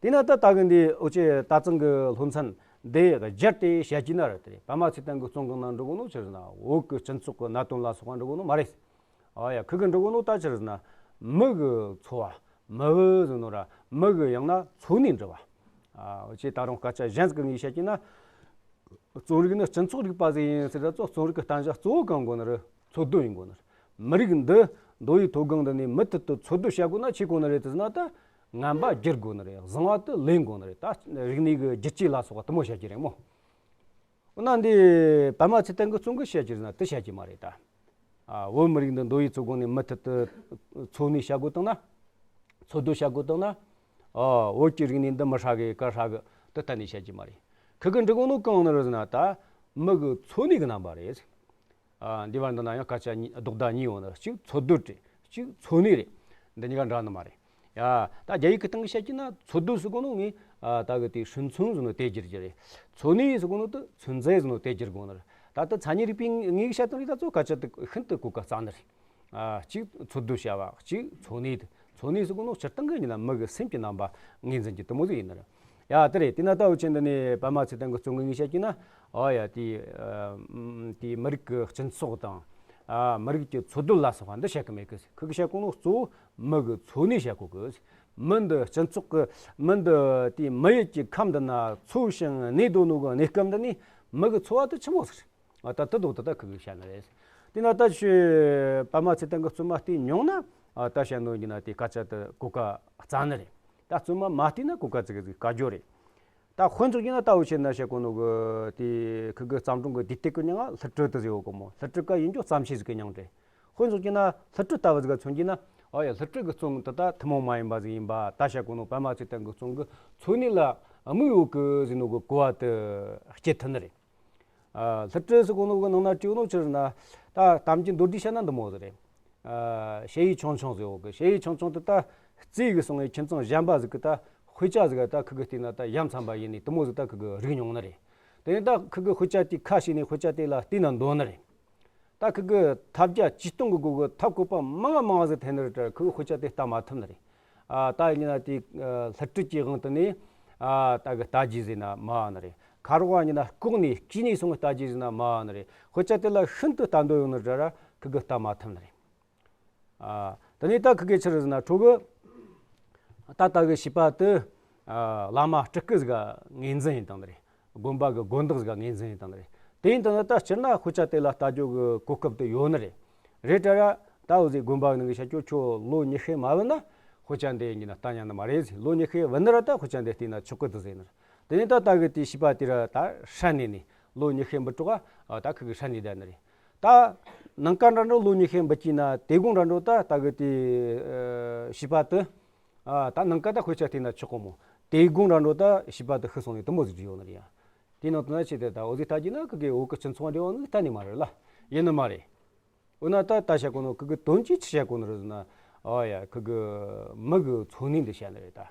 དེས་ན་ད་ལྟ་གི་འདི་འུ་ཆོས་ད་ཐེངས་གི་སློབ་ཚན་འདི་སྦྱར་ཏེ་བཤད་ཀྱི་ན་ར་དེ་རེད། པདྨ་ཚེ་བརྟན་གི་རྩོམ་གང་ན་འགྲོ་གོ་ནོ་ཆི་རེད་ན། བོད་གི་སྤྱི་ཚོགས་གི་གནད་དོན་ལ་སོགས་པ་འགྲོ་གོ་ནོ་མ་རེད། ཨ་ཡ་ཁི་གི་འགྲོ་གོ་ནོ་ད་ཆི་རེད་ན། མི་གི་འཚོ་བ། མི་བུ་ཟེར་ནོ་ར་མི་གི་ཡང་ན་འཚོ་གནས་འབྲི་བ། ཨ་འུ་ཆོས་ད་རུང་སྐད་ཆ་གཞན་ཟིག་གི་ངོས་བཤད་ཀྱི་ན། རྩོམ་རིག་ནི་སྤྱི་ཚོགས་རིག་པ་ཟིག་ཡིན་ཟེར་ད་ཚོ། རྩོམ་རིག་གི་བརྟན་བཞག་གཙོ་བོ་གང་དགོས་ནི་རེད། འཚོ་སྡོད་ཡིན་དགོས་ནི་རེད། མི་རིགས་འདི་མདོ་དབུས་མཐོ་སྒང་འདི་ནས་མུ་མཐུད་དུ་འཚོ་སྡོད་བྱ་དགོས་ན་ཆི་དགོས་ནི་རེད་དེ་ཟེར་ན། ད་ངན་པ་བསྒྱུར་དགོས་ནི་རེད། བཟང་བ་དེ་ལེན་དགོས་ནི་རེད། ད་རིག་གནས་ཀྱི་བསྒྱུར་བཅོས་ལ་སོགས་པ་དེ་མོ་བྱ་རྒྱུ་རེད་མོ། འོ་ན་འདི་པདྨ་ཚེ་བརྟན་གྱི་རྩོམ་གྱི་བཤད་རྒྱུ་ཟེར་ན་དེ་བཤད་རྒྱུ་མ་རེད་ད། ཨ་བོད་མི་རིགས་འདི་མདོ་དབུས་མཐོ་སྒང་ནས་མུ་མཐུད་དུ་འཚོ་གནས་བྱ་དགོས་བཏང་ན། འཚོ་སྡོད་བྱ་དགོས་བཏང་ན། ཨ་བོད་ཀྱི་རིག་གནས་འདི་མི་ཧྲ་གི་ག་ཧྲ་གི་དེ་གཏན་ནས་བཤད་རྒྱུ་མ་རེད། ཁི་གི་འབྲི་གོ་ནོ་གང་ནི་རེད་ཟེར་ན། ད་མི་གི་འཚོ་གནས་ཀྱི་རྣམ་པ་རེད། ཨ་འདི་བར་འདི་ན་ཡང་སྐད་ཆ་གཉིས་ལྡོག་ཟླ་གཉིས་ཡོད་ནི་རེད། གཅིག་འཚོ་སྡོད་རེད། གཅིག་འཚོ་གནས་རེད། འདི་གཉིས་ཀ་འདྲ་ནི་མ་རེད། ཡ་ད་རྒྱ་ཡིག་གི་སྟེང་གི་བཤད་ཀྱི་ན། འཚོ་སྡོད་ཟེར་གོ་ནོ་ངས་ཨ་ད་གི་དེ་生存ཟེར་ནོ་དེ་བསྒྱུར་རྒྱུ་རེད། འཚོ་གནས་ཟེར་གོ་ནོ་དེ་存在ཟེར་ནོ་དེ་བསྒྱུར་དགོས་ནི་རེད། ད་ལྟ་མཚན་ཉིད་རིག་པའི་ངོས་ཀྱི་བཤད་སྟངས་རིགས་ད་ཚོ་སྐད་ཆ་དེ་ཤིན་ཏུ་གོ་སྐབས་སླ་ནི་རེད། ཨ་གཅིག་འཚོ་སྡོད་བྱ་བ། གཅིག་འཚོ་གནས་དེ། འཚོ་གནས་ཟེར་གོ་ནོ་སྤྱིར་བཏང་གི་ཡིན་ན་མི་གི་སེམས་ཀྱི་རྣམ་པ་ངོས་འཛིན་རྒྱུ་དེ་མོ་ཟིག་ཡིན་ནི་རེད། ཡ་དེ་རེད། དེ་ན་ད་འུ་ཆོས་འདི་ནས་པདྨ་ཚེ་བརྟན་གྱི་རྩོམ་གྱི་ངོས་བཤད་ཀྱི་ན། ཨ་ཡ་དེ་ཨ་དེ་མི་རིགས་ཀྱི་སྤྱི་ཚོགས་དང་། ཨ་མི་རིགས་ཀྱི་འཚོ་སྡོད་ལ་སོགས་པ་འདི་བཤད་གི་མེད་གི། ཁི་གི་བཤད་གོ་ནོ་གཙོ་བོ་མི་གི་འཚོ་གནས་བཤད་གོ་གི། མི་འདི་སྤྱི་ཚོགས་ཀྱི་མི་འདི་དེ་མི་ཡུལ་གྱི་ཁམས་འདི་ན་འཚོ་ཞིང་གནས་སྡོད་ནོ་གི་གནས་སྐབས་འདི་ནས་མི་གི་འཚོ་བ་དེ་ཆི་མོ་ཟིག་རེད། ཨ་ད་དེ་དག་དེ་ད་ཁི་གི་བཤད་ནི་རེད། དེ་ན་ད་ཆོས་པདྨ་ཚེ་བརྟན་གྱི་རྩོམ་མ་བལྟས་མྱོང་ན། ཨ་ད་བཤད་ནོ་ཡིན་ན་དེ་སྐད་ཆ་དེ་གོ་སྐབས་སླ་ནི་རེད། ད་རྩོམ་མ་མ་བལྟས་ན་གོ་སྐབས་ཙི་གེ་ཟིག་དཀའ་རྒྱུ་རེད། ད་དཔེ་འཇོག་རྒྱུ་ན་ད་འུ་ཆོས་ན་བཤད་གོ་ནོ་གི་དེ་ཁི་གི་བརྩམས་སྒྲུང་གི་དུས་དེབ་ཀྱི་མྱིང་ང་ལྷུ་སྤྲུལ་དེ་ཟེར་ཡོད་གི་མོ། ལྷུ་སྤྲུལ་ཀ་ཡིན་རྒྱུ་ཙམ་ཞིག་ཟིག་གི་མྱིང་རེད། དཔེ་འཇོག་རྒྱུ་ན་ལྷུ་སྤྲུལ་ལྟ་བུ་ཟིག་ག་མཚོན་རྒྱུ་ན། ཨ་ཡ་ལྷུ་སྤྲུལ་གི་རྩོམ་དེ་ད་ཐུན་མོང་མ་ཡིན་པ་ཟིག་ཡིན་པ། ད་བཤད་གོ་ནོ་པདྨ་ཚེ་བརྟན་གི་རྩོམ་གི་འཚོ་གནས་ལ་དམིགས་ཡོད་གི་ཟེར་ནོ་གི་གོ་བ་དེ་སྐྱེ་ཐུབ་ནི་རེད། ཨ་ལྷུ་སྤྲུལ་ཟེར་གོ་ནོ་གི་ནང་ན་བྲིས་ནོ་ཆི་རེད་ན། ད་གཏམ་གྱི་མདོར་བསྡུས་བཤད་ན་འདི་མོ་ཟིག་རེད། ཨ་ཞེ་ཡིས་ཆུང་ཆུང་ཟེར་ཡོད་གི། ཞེ་ཡིས་ཆུང་ཆུང་དེ་ད་རྩིས་གི་སོང་བའི་ཁྱིམ་ཚང་གཞན་པ་ཟིག་གི་ད་ དཔེ་ཆ་ཟིག་ད་ཁུ་གི་བལྟས་ན་ད་ཡ་མཚན་པ་ཡིན་ནི་དེ་མོ་ཟིག་ད་ཁུ་གི་རིག་མྱོང་ནི་རེད། དེ་ནས་ད་ཁུ་གི་དཔེ་ཆ་དེ་ཁ་ཕྱེ་ནས་དཔེ་ཆ་དེ་ལ་བལྟས་ན་འདོད་ནི་རེད། ད་ཁུ་གི་ཐབས་བརྒྱ་ཇུས་སྟོང་གི་སྒོ་གི་ཐབས་བཀོད་པ་མང་ང་མང་ང་ཟིག་འཐེན་ནི་རེད་དྲ་ཁུ་གི་དཔེ་ཆ་དེ་ལྟ་མ་ཐུབ་ནི་རེད། ཨ་ད་ཡིན་ན་དེ་ཨ་སླུ་བྲིད་ཀྱི་དབང་དུ་ནས་ཨ་ད་གི་ལྟ་རྒྱུ་ཟེར་ན་མ་ནི་རེད། ཁ་རོག་ཡིན་ན་ལྐོག་ནས་བཀྲུས་ནས་སོང་ལྟ་རྒྱུ་ཟེར་ན་མ་ནི་རེད། དཔེ་ཆ་དེ་ལ་ཤིན་ཏུ་ལྟ་འདོད་ཡོད་ནི་རེད་དྲ་ཁུ་གི་ལྟ་མ་ཐུབ་ནི་རེད། ཨ། དེ་ནས་ད་ཁུ་གེ་ཆི་རེད་ཟེར་ན་ཁྲོ་གི། ད་ད་གི་བྱིས་པ་དེ། ཨ། བླ་མ་སྤྲུལ་སྐུ་ཟིག་ག་ངོས་འཛིན་ཡིན་དང་རེད། དགོན་པ་གི་དགོན་བདག་ཟིག་ག་ངོས་འཛིན་ཡིན་དང་རེད། དེ་ཡིན་དང་ད་སྤྱིར་ན་དཔེ་ཆ་དེ་ལ་ལྟ་རྒྱུ་གི་གོ་སྐབས་དེ་ཡོད་ནི་རེད། རེད་དྲ་ར་ད་འུ་ཟིག་དགོན་པ་གི་ནང་གི་བྱ་སྐྱོ་ཁྱོ་ལོ་ཉི་ཤུ་མ་བུད་ན་དཔེ་ཆ་འདི་ཡིན་ན་ལྟ་ཉན་ནི་མ་རེད་ཟེར། ལོ་ཉི་ཤུ་བུད་ནི་ར་ད་དཔེ་ཆ་འདི་བལྟས་ན་ཆོག་གི་འདུག་ཟེར་ནི་རེད། དེ་ནས་ད་ད་གི་དེ་བྱིས་པ་དེ་ར་ད་ཧྲ་ནས་ནས་ལོ་ཉི་ཤུ་འབུད་གྲོགས་ཨ་ད་ཁུ་གི་ཧྲ་ནས་བསྡད་ནི་རེད། ད་ནང་ཀ་འདྲ་འགྲོ་ལོ་ཉི་ཤུ་འབུད་ཀྱིན་ན་དེ་དགོང་འདྲ་འགྲོ་ད་ད་གི་དེ་ཨ་བྱིས་པ་དེ་ཨ་ད་ནང་ཀ་ད་དཔེ་ཆ་བལྟས་ན་ཆོག་གོ་མོ། དེ་དགོང་འདྲ་འགྲོ་ད་བྱིས་པ་དེ་ཤི་སོང་ནས་དེ་མོ་ཟིག་བྲིས་ཡོད་ནི་རེད་ཡ། དེ་ནང་དུ་ན་ཆེ་དེ་ད་འོ་ཟིག་ལྟ་རྒྱུ་ན་ཁུ་གི་འོ་གི་སྤྱི་ཚོགས་འབྲེལ་བ་ནི་གཏན་ནས་མ་རེད་ལ། ཡིན་ནི་མ་རེད། འོ་ན་ད་ད་བྱ་གོ་ནོ་ཁུ་གི་དོན་གྱིས་ཆི་བྱ་གོ་ནི་རེད་ཟེར་ན། ཨོ་ཡ་ཁུ་གི་མི་གི་འཚོ་གནས་འདི་བྱ་ནི་རེད་ད།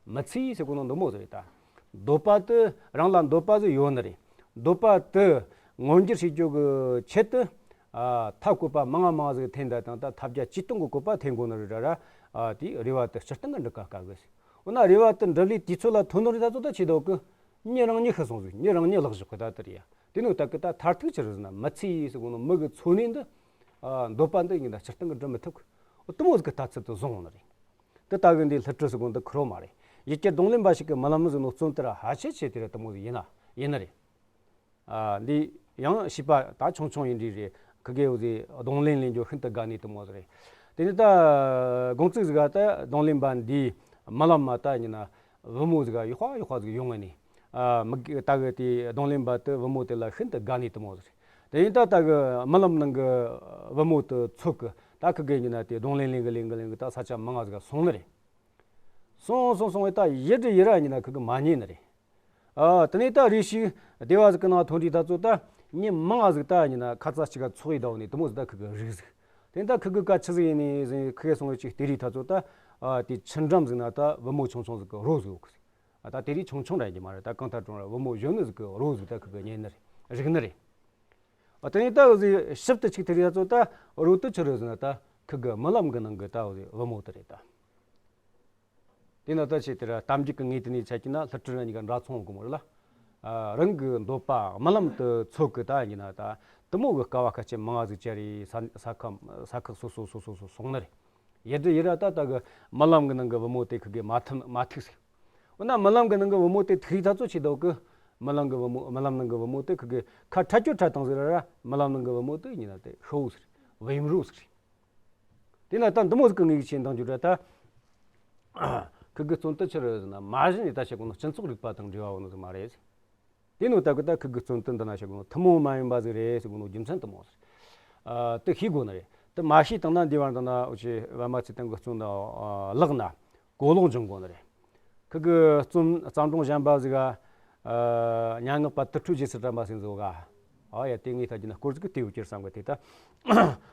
མི་ཚེ་ཟེར་གོ་ནོ་འདི་མོ་ཟིག་རེད་ད། འདོད་པ་དེ་རང་ལ་འདོད་པ་ཟིག་ཡོད་ནི་རེད། འདོད་པ་དེ་མངོན་འགྱུར་བྱེད་རྒྱུ་གི་ཆེད་དུ། ཨ་ཐབས་བཀོད་པ་མང་ང་མང་ང་ཟིག་འཐེན་ད་དང་ད་ཐབས་བརྒྱ་ཇུས་སྟོང་གི་བཀོད་པ་འཐེན་དགོ་ནི་རེད་ར་ར། ཨ་དེའི་རེ་བ་དེ་སྤྱིར་བཏང་གི་འགྲུབ་ཀ་དཀའ་གི་ཟིག་འོ་ན་རེ་བ་དེ་འགྲུབ་ལས་དུས་ཚོད་ལ་ཐོན་ནོ་རེད་ད་ཚོད་ད་ཆེ་དོ་གི། མྱི་རང་ཉིད་ཤི་སོང་ཟིག་མྱི་རང་ཉིད་བརླག་བཞག་གི་ད་དེ་རེད་ཡ། དེ་ནོ་ད་གི་ད་མཐར་ཐུག་ཆི་རེད་ཟེར་ན་མི་ཚེ་ཡིས་ཟེར་གོ་ནོ་མི་གི་འཚོ་གནས་འདི། ཨ་འདོད་པ་འདི་ཡིན་ད་སྤྱིར་བཏང་གི་འགྲུབ་མི་ཐུབ་གི། འོ་དེ་མོ་ཟིག་གི་ལྟ་ཚུལ་དུ་བཟུང་ཡོང་ནི་རེད། དེ་ལྟ་གི་འདི་སླུ་བྲིད་ཟེར་གོ་འདི་ཁུར་བོ་མ་རེད། ཡུལ་གྱར་རྡུང་ལེན་པ་ཞིག་གི་རྨི་ལམ་ཟེར་ནོ་རྩོམ་དེ་ར་ཧ་ཆེ་ཆེ་དེ་ར་དེ་མོ་ཟིག་ཡིན་ན་ཡིན་ནི་རེད། ཨ་འདི་ཡང་བྱིས་པ་ད་ཆུང་ཆུང་ཡིན་འདྲ་རེད། ཁུ་གེ་འོ་ཟིག་རྡུང་ལེན་ལེན་རྒྱུ་ཤིན་ཏུ་དགའ་ནི་དེ་མོ་ཟིག་རེད། དེ་ནི་ད་དགོང་ཚིགས་ཟིག་ག་ད་རྡུང་ལེན་པ་འདིའི་རྨི་ལམ་མ་ད་ཡིན་ན། བུ་མོ་ཟིག་ག་ཡག་པ་ཡག་པ་ཟིག་ཡོང་ངེ་ནི། ཨ་མི་གི་ད་གི་དེ་རྡུང་ལེན་པ་དེ་བུ་མོ་དེ་ལ་ཤིན་ཏུ་དགའ་ནི་དེ་མོ་ཟིག་རེད། དེ་ཡིན་ད་ད་གི་རྨི་ལམ་ནང་གི་བུ་མོ་དེ་ཚོད་གི་ད་ཁུ་གེ་ཡིན་ན་དེ་རྡུང་ལེན་ལེན་གི་ལེན་གི་ལེན་གི་ད་ས་ཆ་མང་ང་ཟིག་ག་སོང་ནི་རེད། སོང་སོང་སོང་བས་ད་ཡི་དྲི་ཡི་ར་ཡིན་ན་ཁུ་གེ་མ་རྙེད་ནི་རེད། ཨ་དེ་ནས་ད་རེ་ཞིག་སྡེ་བ་ཟིག་གི་ནང་ཐོན་དུས་ད་ཚོད་ད་མྱི་མང་ང་ཟིག་ད་ཡིན་ན་ཁ་ཚ་གཅིག་ག་ཚོགས་ཡི་ད་འོ་ནི་དེ་མོ་ཟིག་ད་ཁུ་གེ་རིག་ཟིག་དེ་ནས་ད་ཁུ་གེ་ཀ་ཆི་ཟིག་ཡིན་ནི་ཟིག་ཁུ་གེ་སོང་བས་ཅིག་དེ་རིག་ད་ཚོད་ད། ཨ་དེ་ཆུ་འགྲམ་ཟིག་ན་ད་བུ་མོ་ཆུང་ཆུང་ཟིག་གི་རོ་ཟིག་ཡོད་གི་ཟིག་ཨ་ད་དེ་རིག་ཆུང་ཆུང་ར་ཡིན་གྱི་མ་རེད། ད་གང་ལྟར་གྲོང་ར་བུ་མོ་གཞོན་ནུ་ཟིག་གི་རོ་ཟིག་ད་ཁུ་གེ་རྙེད་ནི་རེད། རིག་ནི་རེད། ཨ་དེ་ནས་ད་འུ་ཟིག་ཞིབ་ཏུ་ཅིག་དེ་རིག་ད་ཚོད་ད་རོ་དེ་ཆི་རེད་ཟེར་ན་ད་ཁུ་གེ་རྨི་ལམ་གི་ནང་གི་ད་འུ་ཟིག་བུ་མོ་དེ་རེད་ད། དེ་ན་ད་ཆེ་དེ་ར་གཏམ་རྒྱུད་གི་ངོས་དེ་ནས་ཆ་གི་ན་སླུ་བྲིད་ར་གཉིས་ཀ་འདྲ་མཚུངས་གི་མོ་རེད་ལ། ཨ་རང་གི་འདོད་པ་རྨི་ལམ་དུ་ཚོད་གི་ད་ཡིན་ན་ད་དེ་མོ་གི་དཀའ་བ་དཀའ་སྤྱད་མང་ང་ཟིག་སྤྱད་རེད། ས་ས་ཁ་ས་ཁག་སོ་སོ་སོ་སོ་སོ་སོང་ནི་རེད། ཡི་དྲི་ཡི་ར་ད་ད་གི་རྨི་ལམ་གི་ནང་གི་བུ་མོ་དེ་ཁུ་གེ་མ་ཐུབ་མ་ཐུག་ཟིག་འོ་ན་རྨི་ལམ་གི་ནང་གི་བུ་མོ་དེ་ཐུག་རིག་ད་ཚོད་ཆེ་དོ་གི། རྨི་ལམ་གི་བུ་མོ་རྨི་ལམ་ནང་གི་བུ་མོ་དེ་ཁུ་གེ་ཁ་ཁྲ་ཁྱོ་ཁྲ་བཏང་ཟིག་ར་ར་རྨི་ལམ་ནང་གི་བུ་མོ་དེ་ཡིན་ན་དེ་ཤི་བོ་ཟིག་རེད། བུ་ཡུམ་རོ་ཟིག་རེད། དེ་ན་ད་འདི་མོ་ཟིག་གི་ངེས་ཀྱི་ཆེ་འདང་རྒྱུ་ར་ད། ཁུ་གེ་རྩོམ་དེ་ཆི་རེད་ཟེར་ན་མ་གཞི་ནས་ད་བྱེད་གོ་ནོ་སྤྱི་ཚོགས་རིག་པ་དང་འབྲེལ་བ་ཡོད་ནོ་ཟིག་མ་རེད། དེ་ནོ་ད་གི་ད་ཁུ་གེ་རྩོམ་དེ་འདི་ན་བྱེད་གོ་ནོ་ཐུན་མོང་མ་ཡིན་པ་ཟིག་རེད་ཟེར་གོ་ནོ་རྒྱུ་མཚན་དེ་མོ་ཟིག་ཨ་དེ་ཤེས་དགོ་ནི་རེད། དེ་མ་ཤེས་བཏང་ན་འདི་བར་འདི་ན་འུ་ཆོས་པད་མ་ཚེ་བརྟན་གི་རྩོམ་འདི་ཨ་བཀླགས་ན་གོ་ལོག་འབྱུང་དགོ་ནི་རེད། ཁུ་གེ་རྩོམ་བརྩམས་སྒྲུང་གཞན་པ་ཟིག་ག་ཨ་སྙན་ངག་པ་དུར་ཁྲོད་རྗེས་སུ་དྲན་པ་ཟེར་ཟིག་ཡོད་ག་ཨ་ཡ་དེ་ངས་ལྟ་རྒྱུ་ན་སྐོར་ཟིག་གི་དེ་ཡོད་ཀྱི་རེད་བསམ་གི། དེ་ད་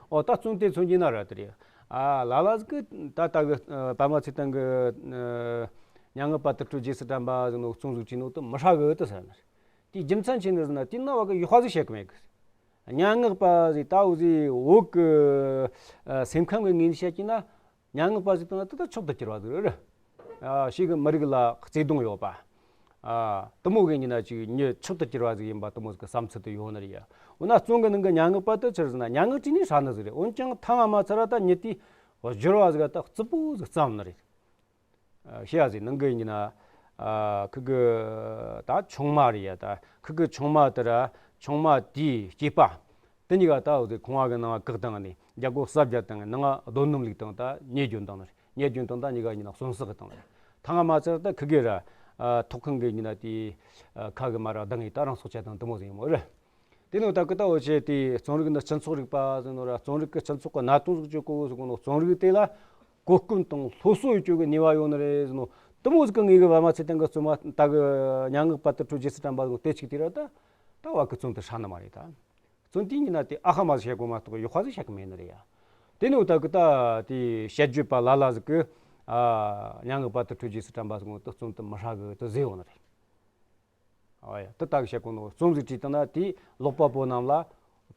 ཨོ་ད་རྩོམ་དེ་མཚོན་རྒྱུ་ན་ར་དེ་རེད། ཨ་ལ་ལ་ཟིག་གི་ད་ལྟ་གི་ཨ་པད་མ་ཚེ་བརྟན་གི་ཨ་སྙན་ངག་པ་དུར་ཁྲོད་རྗེས་སུ་དྲན་པ་ཟེར་ནོ་རྩོམ་ཟིག་བྲིས་ནོ་དེ་མི་ཧྲ་གི་དེ་ཟེར་ནི་རེད། དེའི་རྒྱུ་མཚན་ཆི་ནི་ཟེར་ན་དེ་ན་བ་གི་ཡག་པ་ཟིག་བཤད་གི་མེད་གི། སྙན་ངག་པ་ཟིག་ད་འུ་ཟིག་བོད་གི་ཨ་སེམས་ཁམས་གི་ངོས་ནས་བཤད་ཀྱི་ན། སྙན་ངག་པ་ཟིག་དང་ན་དེ་ད་མཆོག་ཏུ་གྱུར་བ་ཟིག་རེད། ཨ་ཞིག་གི་མི་རིགས་ལ་བརྩེ་དུང་ཡོད་པ། ཨ་དེ་མོ་གི་ཡིན་ན་ཅིག་མྱི་མཆོག་ཏུ་གྱུར་བ་ཟིག་ཡིན་པ་དེ་མོ་ཟིག་གི་བསམ་ཚུལ་དེ་ཡོད་ནི་རེད་ཡ། འོ་ན་རྩོམ་གི་ནང་གི་སྙན་ངག་པ་དེ་ཆི་རེད་ཟེར་ན་སྙན་ངག་བྲིས་ནས་ཧྲ་ནི་ཟིག་རེད། འོན་ཀྱང་ཐ་མ་མ་ཚར་ར་ད་མྱི་དེའི་སྦྱོར་བ་ཟིག་ད་རྩུབ་པོ་ཟིག་བརྩམས་ནི་རེད། ཨ་ཤེས་ཡ་ཟིག་ནང་གི་ཡིན་ན། ཨ་ཁུ་གི་ད་ཆུང་མ་རེད་ཡ། ད་ཁུ་གི་ཆུང་མ་དེ་ར་ཆུང་མ་དེའི་སྐྱེས་པ། དེ་གཉིས་ཀ་ད་འོ་དེ་ཁང་བ་གི་ནང་བཀག་བཏང་ནས་རྒྱ་སྒོ་སྲབ་བརྒྱབ་བཏང་ནས་ནང་རྡོ་སྣུམ་བླུགས་བཏང་ད་ཉེས་སྐྱོན་བཏང་ནས་ཉེས་སྐྱོན་བཏང་ད་གཉིས་ཀ་ཡིན་ན་གསོན་བསྲེགས་བཏང་ནས་ཐང་ང་མ་ཚར་ད་ཁུ་གི་ར། ཨ་ཐོག་ཁང་གི་ཡིན་ན་དེའི་ཨ་ཁ་གི་མ་ར་ལྡང་ངས་ད་རང་སྲོག་བཅད་བཏང་དེ་མོ་ཟིག་ཡིན་མོ་རེད། དེ་ནོ་ད་ཀི་ཏ་འོ་ཆེ་དེ་རྩོམ་རིག་ནི་སྤྱི་ཚོགས་རིག་པ་ཟེར་ནོ་ར་རྩོམ་རིག་གི་སྤྱི་ཚོགས་ཀྱི་གནད་དོན་ཟིག་བཅོས་གོ་ཟེར་གོ་ནོ་རྩོམ་རིག་དེ་ལ་གོ་སྐོན་དང་སློབ་གསོ་ཡོད་རྒྱུ་གི་ནུས་པ་ཡོད་ནི་རེད་ཟེར་ནོ། དེ་མོ་ཟིག་གི་ངེས་གི་པད་མ་ཚེ་བརྟན་གི་རྩོམ་པ་ད་གི་སྙན་ངག་པ་དུར་ཁྲོད་རྗེས་སུ་དྲན་པ་ཟེར་ནོ་དེ་གཅིག་དེ་ར་ད་ད་བ་གི་རྩོམ་དེ་ཧྲ་ནི་མ་རེད་ད། རྩོམ་དེ་ཡིན་ན་དེ་ཨ་ཧ་མ་ཟིག་བཤད་གོ་མ་གཏོགས་ཡག་པ་ཟིག་བཤད་གི་མེད་ནི་རེད་ཡ། དེ་ནོ་ད་ཀི་ཏ་དེ་དཔྱད་བརྗོད་པ་ལ་ལ་ཟིག་གི་ ཨ། མྱ་ངན་དཔལ་དུ་སྤྲུལ་རྗེས་སུ་དྲན་པ་ཟེར་གོ་ནོ་དེ་རྩོམ་དེ་མི་ཧྲ་གི་དེ་ཟེར་ཡོད་ནི་རེད། ཨ་ཡ། དེ་ལྟ་གི་བཤད་གོ་ནོ་རྩོམ་ཟིག་བྲིས་བཏང་ན་དེས་ཀློག་པ་པོ་རྣམས་ལ་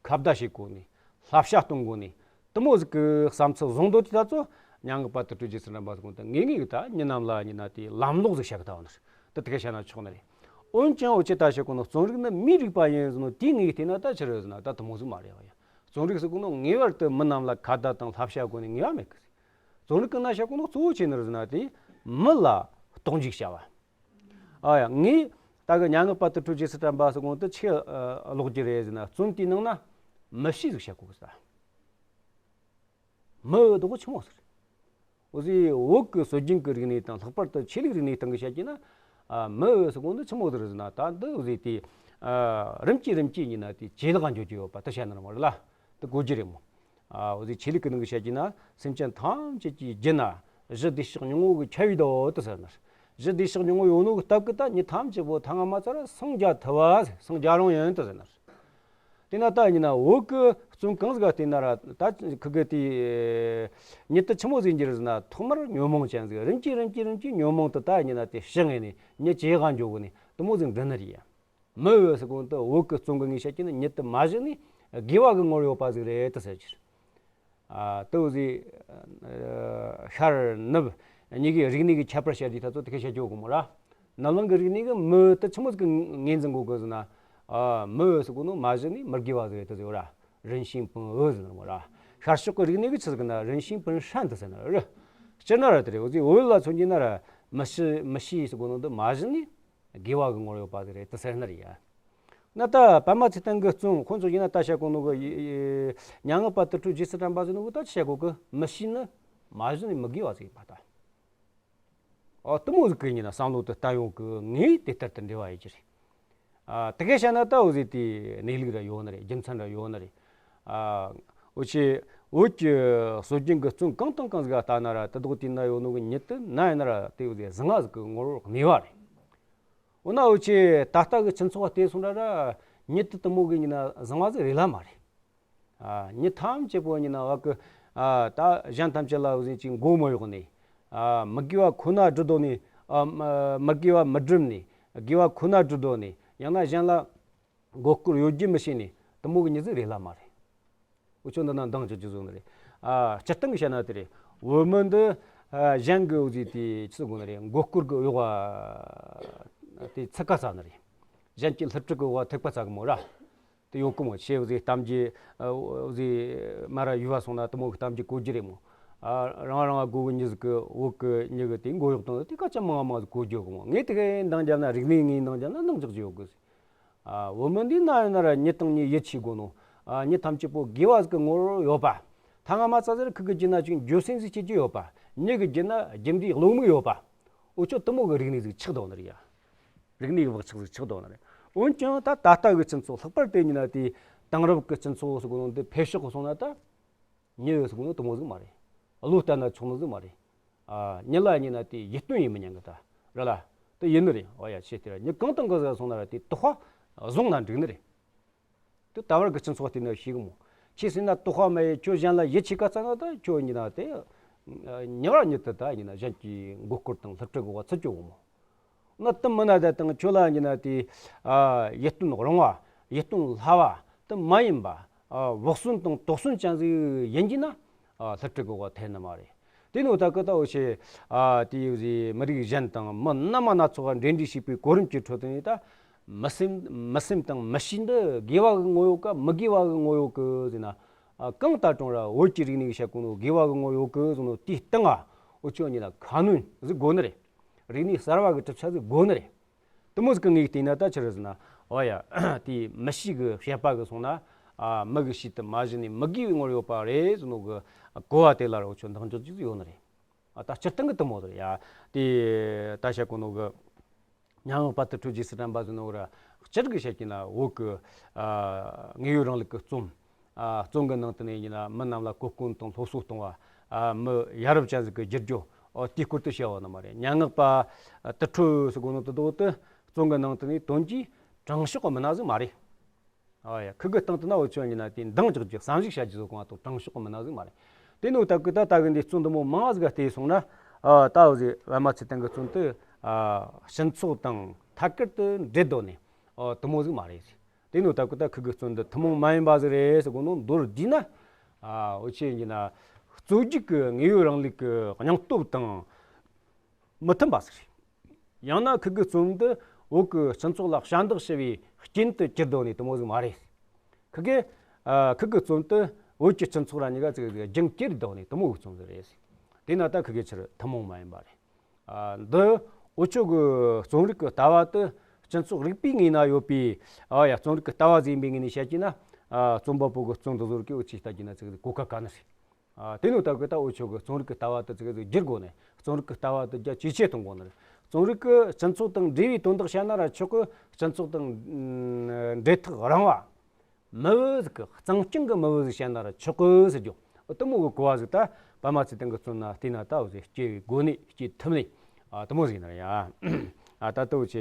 ཁ་བརྡ་བྱེད་གོ་ནི། བསླབ་བྱ་གཏོང་གོ་ནི། དེ་མོ་ཟིག་གི་བསམ་ཚུལ་བཟུང་འདོད་དེ་ད་ཚོ་མྱ་ངན་དཔལ་དུ་སྤྲུལ་རྗེས་སུ་དྲན་པ་ཟེར་གོ་ནོ་དེ་ངེས་ངེས་ད་མྱི་རྣམས་ལ་ཡིན་ན་དེའི་ལམ་ལོག་ཟིག་བཤད་གི་ད་བ་ནི། དེ་དེ་ག་བཤད་ན་ཆོག་ནི་རེད། འོན་ཀྱང་འུ་ཆོས་ད་བཤད་གོ་ནོ་རྩོམ་རིག་ནི་མིའི་རིག་པ་ཡིན་ཟེར་ནོ་དེའི་ངོས་བལྟས་ན་ད་ཆི་རེད་ཟེར་ན་ད་དེ་མོ་ཟིག་མ་རེད་བ་ཡ། རྩོམ་རིག་ཟེར་གོ་ནོ་ངེས་པར་དུ་མི་རྣམས་ལ་ཁ་བརྡ་དང་བསླབ་བྱ་དགོས་ནི་ངེས་པ་མེད་གི། རྩོམ་རིག་གི་ནང་བཤད་གོ་ནོ་གཙོ་བོ་ཆི་ནི་རེད་ཟེར་ན་དེ་མི་ལ་རྟོག་འཇུག་བྱ་བ། ཨ་ཡ། ངས་ད་གི་མྱ་ངན་དཔལ་དུ་སྤྲུལ་རྗེས་སུ་དྲན་པ་ཟེར་གོ་ནོ་དེ་ཆི་ཀློག་རྒྱུ་རེད་ཟེར་ན་རྩོམ་དེའི་ནང་ན་མི་གཤིས་ཟིག་བཤད་གོ་གི་ཟེར། མི་འུ་དོག་ཆི་མོ་ཟིག་རེད། འུ་ཟིག་བོད་ཀྱི་སྲོལ་རྒྱུན་གྱི་རིག་གནས་དང་ལྷག་པར་དུ་ཆོས་ལུགས་རིག་གནས་སྟེང་གི་བཤད་རྒྱུ་ན། ཨ། མི་འུ་ཟེར་གོ་ནོ་ཆི་མོ་ཟིག་རེད་ཟེར་ན་ད་འདི་འུ་ཟིག་དེ། ཨ། རིམ་གྱིས་རིམ་གྱིས་ཡིན་ན་དེ་ཇེ་ལེགས་འགྱོ་རྒྱུ་ཡོད་པ་དེ་བཤད་ན་ར་མ་རེད་ལ། དེ་གོ་རྒྱུ་རེད་མོ། ཨ། འུ་ཟིག་ཆོས་ལུགས་ཀྱི་ནང་གི་བཤད་རྒྱུ་ན་སེམས་ཅན་ཐམས་ཅད་ཀྱི་རྒྱུད་ན་གཞི་བདེ་གཤེགས་སྙིང་པོ་གི་ཁྱབ་པའི་བདག་དེ་ཟེར་ན། གཞི་བདེ་གཤེགས་སྙིང་པོ་ཡོད་ནོ་གི་སྟབས་ཀྱིས་ད་མྱི་ཐམས་ཅད་པོ་ཐ་མ་མ་ཚར་སངས་རྒྱ་ཐུབ་པ་སངས་རྒྱ་རང་ཡིན་དེ་ཟེར་ན། དེ་ན་ད་ཡིན་ན་བོད་ཀྱི་རྩོམ་གང་ཟིག་ག་བལྟས་ན་ར་ད་ཁི་གི་དེ་མྱི་དེ་ཆི་མོ་ཟིག་འགྱུར་ཟེར་ན་ཐོག་མར་ཉོན་མོངས་ཅན་ཟིག་རིམ་གྱིས་རིམ་གྱིས་རིམ་གྱིས་ཉོན་མོངས་དེ་ད་ཡིན་ན་དེ་ཞི་ངེས་ནས་མྱི་ཇེ་དགའ་འགྱོ་གི་ནས་དེ་མོ་ཟིག་འདི་ནི་རེད་ཡ། མི་འུ་ཟེར་གོ་ནོ་དེ་བོད་ཀྱི་རྩོམ་གི་ངོས་བཤད་རྒྱུ་ན་མྱི་དེ་མ་གཞི་ནས་དགེ་བ་གི་ངོར་ཡོད་པ་ཟིག་རེད་དེ་ཟེར་རྒྱུ། ཨ། དེ་འུ་ཟིག་ཨ། ཤར་ནུབ་གཉིས་ཀའི་རིག་གནས་ཀྱི་ཁྱད་པར་བཤད་དུས་ད་ཚོ་དེ་ག་བཤད་རྒྱུ་གོ་མོ་ར། ནམ་ལངས་ཀྱི་རིག་གནས་ཀྱི་མི་དེ་ཆི་མོ་ཟིག་གི་ངོས་འཛིན་དགོས་གི་ཟེར་ན། ཨ། མི་འུ་ཟེར་གོ་ནོ་མ་གཞི་ནས་མི་དགེ་བ་ཟིག་རེད་དེ་ཟེར་བ་ར། 人性本恶ཟེར་ནི་མོ་ར། ཤར་ཕྱོགས་ཀྱི་རིག་གནས་ཀྱི་ཆི་ཟིག་ན་人性本善དེ་ཟེར་ནི་རེད། སྤྱིར་ན་ར་དེ་རེད། འུ་ཟིག་བོད་ལ་མཚོན་རྒྱུ་ན་ར་མི་གཤིས་མི་གཤིས་ཟེར་གོ་ནོ་འདི་མ་གཞི་ནས་དགེ་བ་གི་ངོར་ཡོད་པ་ཟིག་རེད་དེ་ཟེར་ནི་རེད་ཡ། ན་ད་པདྨ་ཚེ་བརྟན་གྱི་རྩོམ་ཁོ་ཚོ་ཡིན་ན་ད་བཤད་གོ་ནོ་གི་ཡི་ཡི་མྱ་ངན་དཔལ་དུ་སྤྲུལ་རྗེས་སུ་དྲན་པ་ཟེར་ནོ་གི་ད་ཆི་བཤད་གོ་གི། མི་གཤིས་ནི་མ་གཞི་ནས་མི་དགེ་བ་ཟིག་ཡིན་པ་ད། ཨོ། དེ་མོ་ཟིག་གི་ཡིན་ན་བསམ་བློ་དེ་བཏང་ཡོང་གི་ངས་དེ་ལྟར་དུ་འབྲེལ་བ་ཡོད་ཀྱི་རེད། ཨ། དེ་གས་བཤད་ན་ད་འུ་ཟིག་དེ་གནས་ལུགས་ར་ཡོད་ནི་རེད། རྒྱུ་མཚན་ར་ཡོད་ནི་རེད། ཨ། འུ་ཆོས་བོད་ཀྱི་སྲོལ་རྒྱུན་གྱི་རྩོམ་གང་དང་གང་ཟིག་ག་ལྟ་ན་ར་དེ་དག་དེ་ན་ཡོད་ནོ་གི་མྱི་དེ་ན་ཡིན་ན་ར་དེ་འུ་ཟིག་བཟང་ང་ཟིག་གི་ངོར་གནས་པ་རེད། འོ་ན་འུ་ཆོས་ད་ལྟ་གི་སྤྱི་ཚོགས་བལྟས་སོང་ར་ར་མྱི་དེ་དེ་མོ་གི་ཡིན་ན་བཟང་བ་ཟིག་རེད་ལ་མ་རེད། ཨ། མྱི་ཐམས་ཅད་པོ་ཡིན་ན་བ་གི། ཨ། ད་གཞན་ཐམས་ཅད་ལ་འུ་ཟིག་ཅིག་མགོ་མི་གཡོག་ནས། ཨ། མི་དགེ་བ་ཁོ་ན་སྒྲུབ་དོ་ནས། ཨ། མ་མི་དགེ་བ་མི་སྒྲུབ་ནས་དགེ་བ་ཁོ་ན་སྒྲུབ་དོ་ནས་ཡང་ན་གཞན་ལ་མགོ་སྐོར་གཡོ་སྒྱུ་མི་བྱེད་ནས་དེ་མོ་གི་མྱི་ཟིག་རེད་ལ་མ་རེད། འུ་ཆོ་འདི་ན་འདང་རྒྱག་རྒྱུ་བཟོ་ནི་རེད། ཨ། སྤྱིར་བཏང་གི་བཤད་ན་དེ་རེད། བོད་མི་འདི། ཨ། གཞན་གི་འུ་ཟིག་དེ་ཆི་ཟེར་དགོས་ནི་རེད། མགོ་སྐོར་གི་གཡོ་བ་དེ་ཚིག་ཁ་ཟ་ནི་རེད། གཞན་གྱི་བསླུ་བྲིད་གི་གཡོ་བ་ཐེག་པ་ཟ་གི་མོ་ར། དེ་ཡོད་གི་མོ། ཆེ་འུ་ཟིག་གཏམ་རྒྱུད། ཨ། འུ་ཟིག་མ་ར་ཡུལ་བ་སོང་ན་དེ་མོ་གི་གཏམ་རྒྱུད་གོ་རྒྱུ་རེད་མོ། ཨ། རང་རང་གོ་གི་མྱི་ཟིག་གི་བོད་གི་མྱི་གི་དེ་མགོ་གཡོག་བཏང་དེ་སྐད་ཆ་མང་མང་ཟིག་གོ་རྒྱུ་གི་མོ། ངས་དེ་གའི་འདང་རྒྱབ་ན། རིག་གནས་ངའི་འདང་རྒྱབ་ན་འདང་རྒྱག་རྒྱུ་ཡོད་གི་ཟིག་ཨ། བོད་མི་འདི་ན་ཡིན་ན་ར་མྱི་དང་མྱི་ཡིད་ཆེས་དགོས་ནོ། ཨ། མྱི་ཐམས་ཅད་པོ་དགེ་བ་ཟིག་གི་ངོར་ཡོད་པ། ཐ་མ་མ་ཚད་ཟེར་ཁུ་གི་རྒྱུད་ན་ཅིག་འགྱོད་སེམས་ཟིག་སྐྱེ་རྒྱུ་ཡོད་པ། མྱི་གི་རྒྱུད་ན་རྒྱུ་འབྲས་བློ་མིག་ཡོད་པ། འུ་ཆོ་དེ་མོ་གི་རིག་གནས་ཟིག་ཆགས་བསྡད་ནི་རེད་ཡ། རིག་གནས་ཀྱི་བག་ཆགས་ཟིག་ཆགས་བསྡད་ནི་རེད། འོན་ཀྱང་ད་ད་ལྟ་གི་སྤྱི་ཚོགས། ལྷག་པར་དེ་ཡིན་ན་དེ་དེང་རབས་ཀྱི་སྤྱི་ཚོགས་ཟེར་གོ་ནོ་འདི་འཕེལ་ཕྱོགས་སོང་ན་ད། མྱི་ཟེར་གོ་ནོ་དེ་མོ་ཟིག་མ་རེད། བློ་གཏད་ན་ཆོག་ནི་ཟིག་མ་རེད། ཨ། མྱི་ལ་ཡིན་ན་དེ་ཡིད་རྟོན་ཡེད་མི་ཉན་གི་ད། རེད་ལ། དེ་ཡིན་ནི་རེད། འོ་ཡ། ཆེ་དེ་ར་མྱི་གང་དང་གང་ཟིག་སོང་ན་ར་དེ་དོགས་པ་བཟུང་ན་འགྲིག་ནི་རེད། དེ་ད་བར་གི་སྤྱི་ཚོགས་བལྟས་ན་ཤེས་གི་མོ། ཁྱེད་ཟེར་ན་དོགས་པ་མེད། ཁྱོད་གཞན་ལ་ཡིད་ཆེས་ག་ཙ་ན་ད་ཁྱོད་ཡིན་ན་དེ་ཉེ་བར་ཉེ་དུ་ད་ཡིན་ན་གཞན་གྱི་མགོ་སྐོར་དང་བསླུ་བྲིད་གི་བ་ཚུད་ཀྱི་གོ་མོ། ན་དེ་མིན་ན་ད་དང་ཁྱོད་ལ་ཡིན་ན་དེ། ཨ། ཡིད་རྟོན་རུང་བ། ཡིད་རྟོན་སླ་བ་དེ་མ་ཡིན་པ། ཨ། བག་ཟོན་དང་དོགས་ཟོན་ཅན་ཟིག་ཡིན་གྱི་ན། ཨ། བསླུ་བྲིད་གི་བ་ཐེ་ནི་མ་རེད། དེ་ནོ་ད་གི་ད་འུ་ཆོས། ཨ། དེ་ཡོད་ཟིག་མི་རིགས་གཞན་དང་མི་སྣ་མ་སྣ་ཚོགས་འབྲེལ་འདྲིས་བྱེད་པའི་གོ་རིམ་གྱི་ཁྲོད་དུ་ནས་ད། མི་སེམས་མི་སེམས་དང་མི་གཤིས་འདི་དགེ་བ་གི་ངོ་ཡོད་ག་མི་དགེ་བ་གི་ངོ་ཡོད་གི་ཟེར་ན། ཨ། གང་ལྟར་ཀྱང་ར་བོད་ཀྱི་རིག་གནས་ཀྱི་བཤད་གོ་ནོ་དགེ་བ་གི་ངོ་ཡོད་གི་ཟེར་ནོ་དེའི་སྟེང་ང་འུ་ཆོ་གཉིས་ལ་ཁ་སྣོན་ཟིག་དགོས་ནི་རེད། རིག་གནས་གསར་བ་གི་གྲུབ་ཆ་ཟིག་དགོས་ནི་རེད། དེ་མོ་ཟིག་གི་ངོས་བལྟས་ན་ད་ཆི་རེད་ཟེར་ན། འོ་ཡ། དེ་མི་གཤིས་གི་བཤད་པ་གི་སོང་ན། ཨ། མི་གི་གཤིས་དེ་མ་གཞི་ནས་མི་དགེ་བའི་ངོར་ཡོད་པ་རེད་ཟེར་ནོ་གི་གོ་བ་དེ་ལ་ར་འུ་ཆོ་འདང་རྒྱག་རྒྱུ་ཟིག་ཡོད་ནི་རེད། ཨ། ད་སྤྱིར་བཏང་གི་དེ་མོ་རེད་ཡ། དེ་ད་བཤད་གོ་ནོ་གི། མྱ་ངན་དཔལ་དུ་སྤྲུལ་རྗེས་སུ་དྲན་པ་ཟེར་ནོ་ར། སྤྱིར་གི་བཤད་ཀྱི་ན་བོད་གི། ཨ། དངོས་ཡོད་རིང་ལུགས་ཀྱི་རྩོམ། ཨ། རྩོམ་གི་ནང་དུ་ནས་ཡིན་ན་མི་རྣམས་ལ་གོ་སྐོན་དང་སློབ་གསོ་གཏོང་བ། ཨ། མི་ཡ་རབས་ཅན་ཟིག་གི་བསྒྱུར་རྒྱུ། ཨོ། དེའི་སྐོར་དུ་བཤད་བ་ནི་མ་རེད། མྱ་ངན་དཔལ་དུ་སྤྲུལ་ཟེར་གོ་ནོ་དེ་དག་དེ་རྩོམ་གི་ནང་དུ་ནས་དོན་གྱིས་དྲང་ཕྱོགས་གི་མི་སྣ་ཟིག་མ་རེད། ཨ་ཡ། ཁུ་གི་སྟེང་དུ་ན་འུ་ཆོ་ཡིན་ན་དེ་འདང་རྒྱག་རྒྱུ་བསམ་གཞིག་བྱ་རྒྱུ་ཟིག་གོ་ང་དང་དྲང་ཕྱོགས་གི་མི་སྣ་ཟིག་མ་རེད། དེ་ནོ་ད་གི་ད་ལྟ་གི་འདི་རྩོམ་འདི་མོ་མང་ཟིག་ག་བལྟས་སོང་ན། ཨ་ད་འོ་ཟིག་པདྨ་ཚེ་བརྟན་གི་བཙོན་དེ་ཨ་སྤྱི་ཚོགས་དང་ཐད་ཀར་དུ་འབྲེལ་འདོད་ནས་ཨ་དེ་མོ་ཟིག་མ་རེད། དེ་ནོ་ད་ཀུ་ད་ཁུ་གི་བཙོན་དེ་ཐུན་མོང་མ་ཡིན་པ་ཟིག་རེད་ཟེར་གོ་ནོ་མདོར་བསྡུས་ན། ཨ་འོ་ཆེ་ཡིན་ན་རྩོད་རྒྱུགས་ཀྱི་དངོས་ཡོད་རིང་ལུགས་ཀྱི་སྙིང་སྟོབས་དང་མི་མཐུན་པ་ཟིག་རེད། ཡང་ན་ཁུ་གི་བཙོན་དེ་བོད་ཀྱི་སྤྱི་ཚོགས་ལ་ཞབས་འདེགས་ཞུ་བའི་རྐྱེན་དུ་གྱུར་འདོད་ནས་དེ་མོ་ཟིག་མ་རེད། ཁུ་གི་ཨ་ཁུ་གི་བཙོན་དེ་བོད་ཀྱི་སྤྱི་ཚོགས་ར་གཉིས་ཀ་ཙིག་ཟིག་རྒྱང་བཀྱེད་འདོད་ནས་དེ་མོ་གི་བཙོན་ཟིག་རེད། དེ་ན་ད་ཁུ་གི་ཕྱིར་ཐུན་མོང་མ་ཡིན་པ་རེད། ཨ་འདི་འུ་ཆོ་གི་རྩོམ་རིག་གི་ལྟ་བ་དེ་སྤྱི་ཚོགས་རིག་པའི་ངོས་ན་ཡོད་པའི་ཨ་ཡ་རྩོམ་རིག་གི་ལྟ་བ་ཟིག་ཡིན་པའི་ངོས་ནས་བཤད་ཀྱི་ན། ཨ་རྩོམ་པ་པོ་གི་རྩོམ་འདི་ཚོ་རིག་གི་འུ་ཆོས་ལྟ་རྒྱུ་ན་ཙིག་ཟིག་གོ་སྐབས་ག་ནི་རེད། ཨ་དེ་ནོ་ད་གི་ད་འུ་ཆོ་གི་རྩོམ་རིག་གི་ལྟ་བ་དེ་ཙིག་ཟིག་བསྒྱུར་དགོས་ནས་རྩོམ་རིག་གི་ལྟ་བ་དེ་རྒྱ་ཇེ་ཆེ་གཏོང་དགོས་ནི་རེད། རྩོམ་རིག་གི་སྤྱི་ཚོགས་དང་འབྲེལ་བའི་དོན་དག་བཤད་ན་ར་ཆོག་གི། སྤྱི་ཚོགས་དང་འབྲེལ་ཐག་རིང་བ། མི་བུ་ཟིག་གི་གཙང་རྐྱང་གི་མི་བུ་ཟིག་བཤད་ན་ར་ཆོག་གི་ཟེར་རྒྱུ། དེ་མོ་གི་གོ་བ་ཟིག་ད་པདྨ་ཚེ་བརྟན་གི་བཙོན་ན་བལྟས་ན་ད་འོ་ཟིག་སྐྱེ་བའི་སྒོ་ནས་སྐྱེ་ཐུབ་ནས། ཨ་དེ་མོ་ཟིག་ཡིན་ན་ར་ཡ། ཨ་ད་ལྟ་འུ་ཆོ་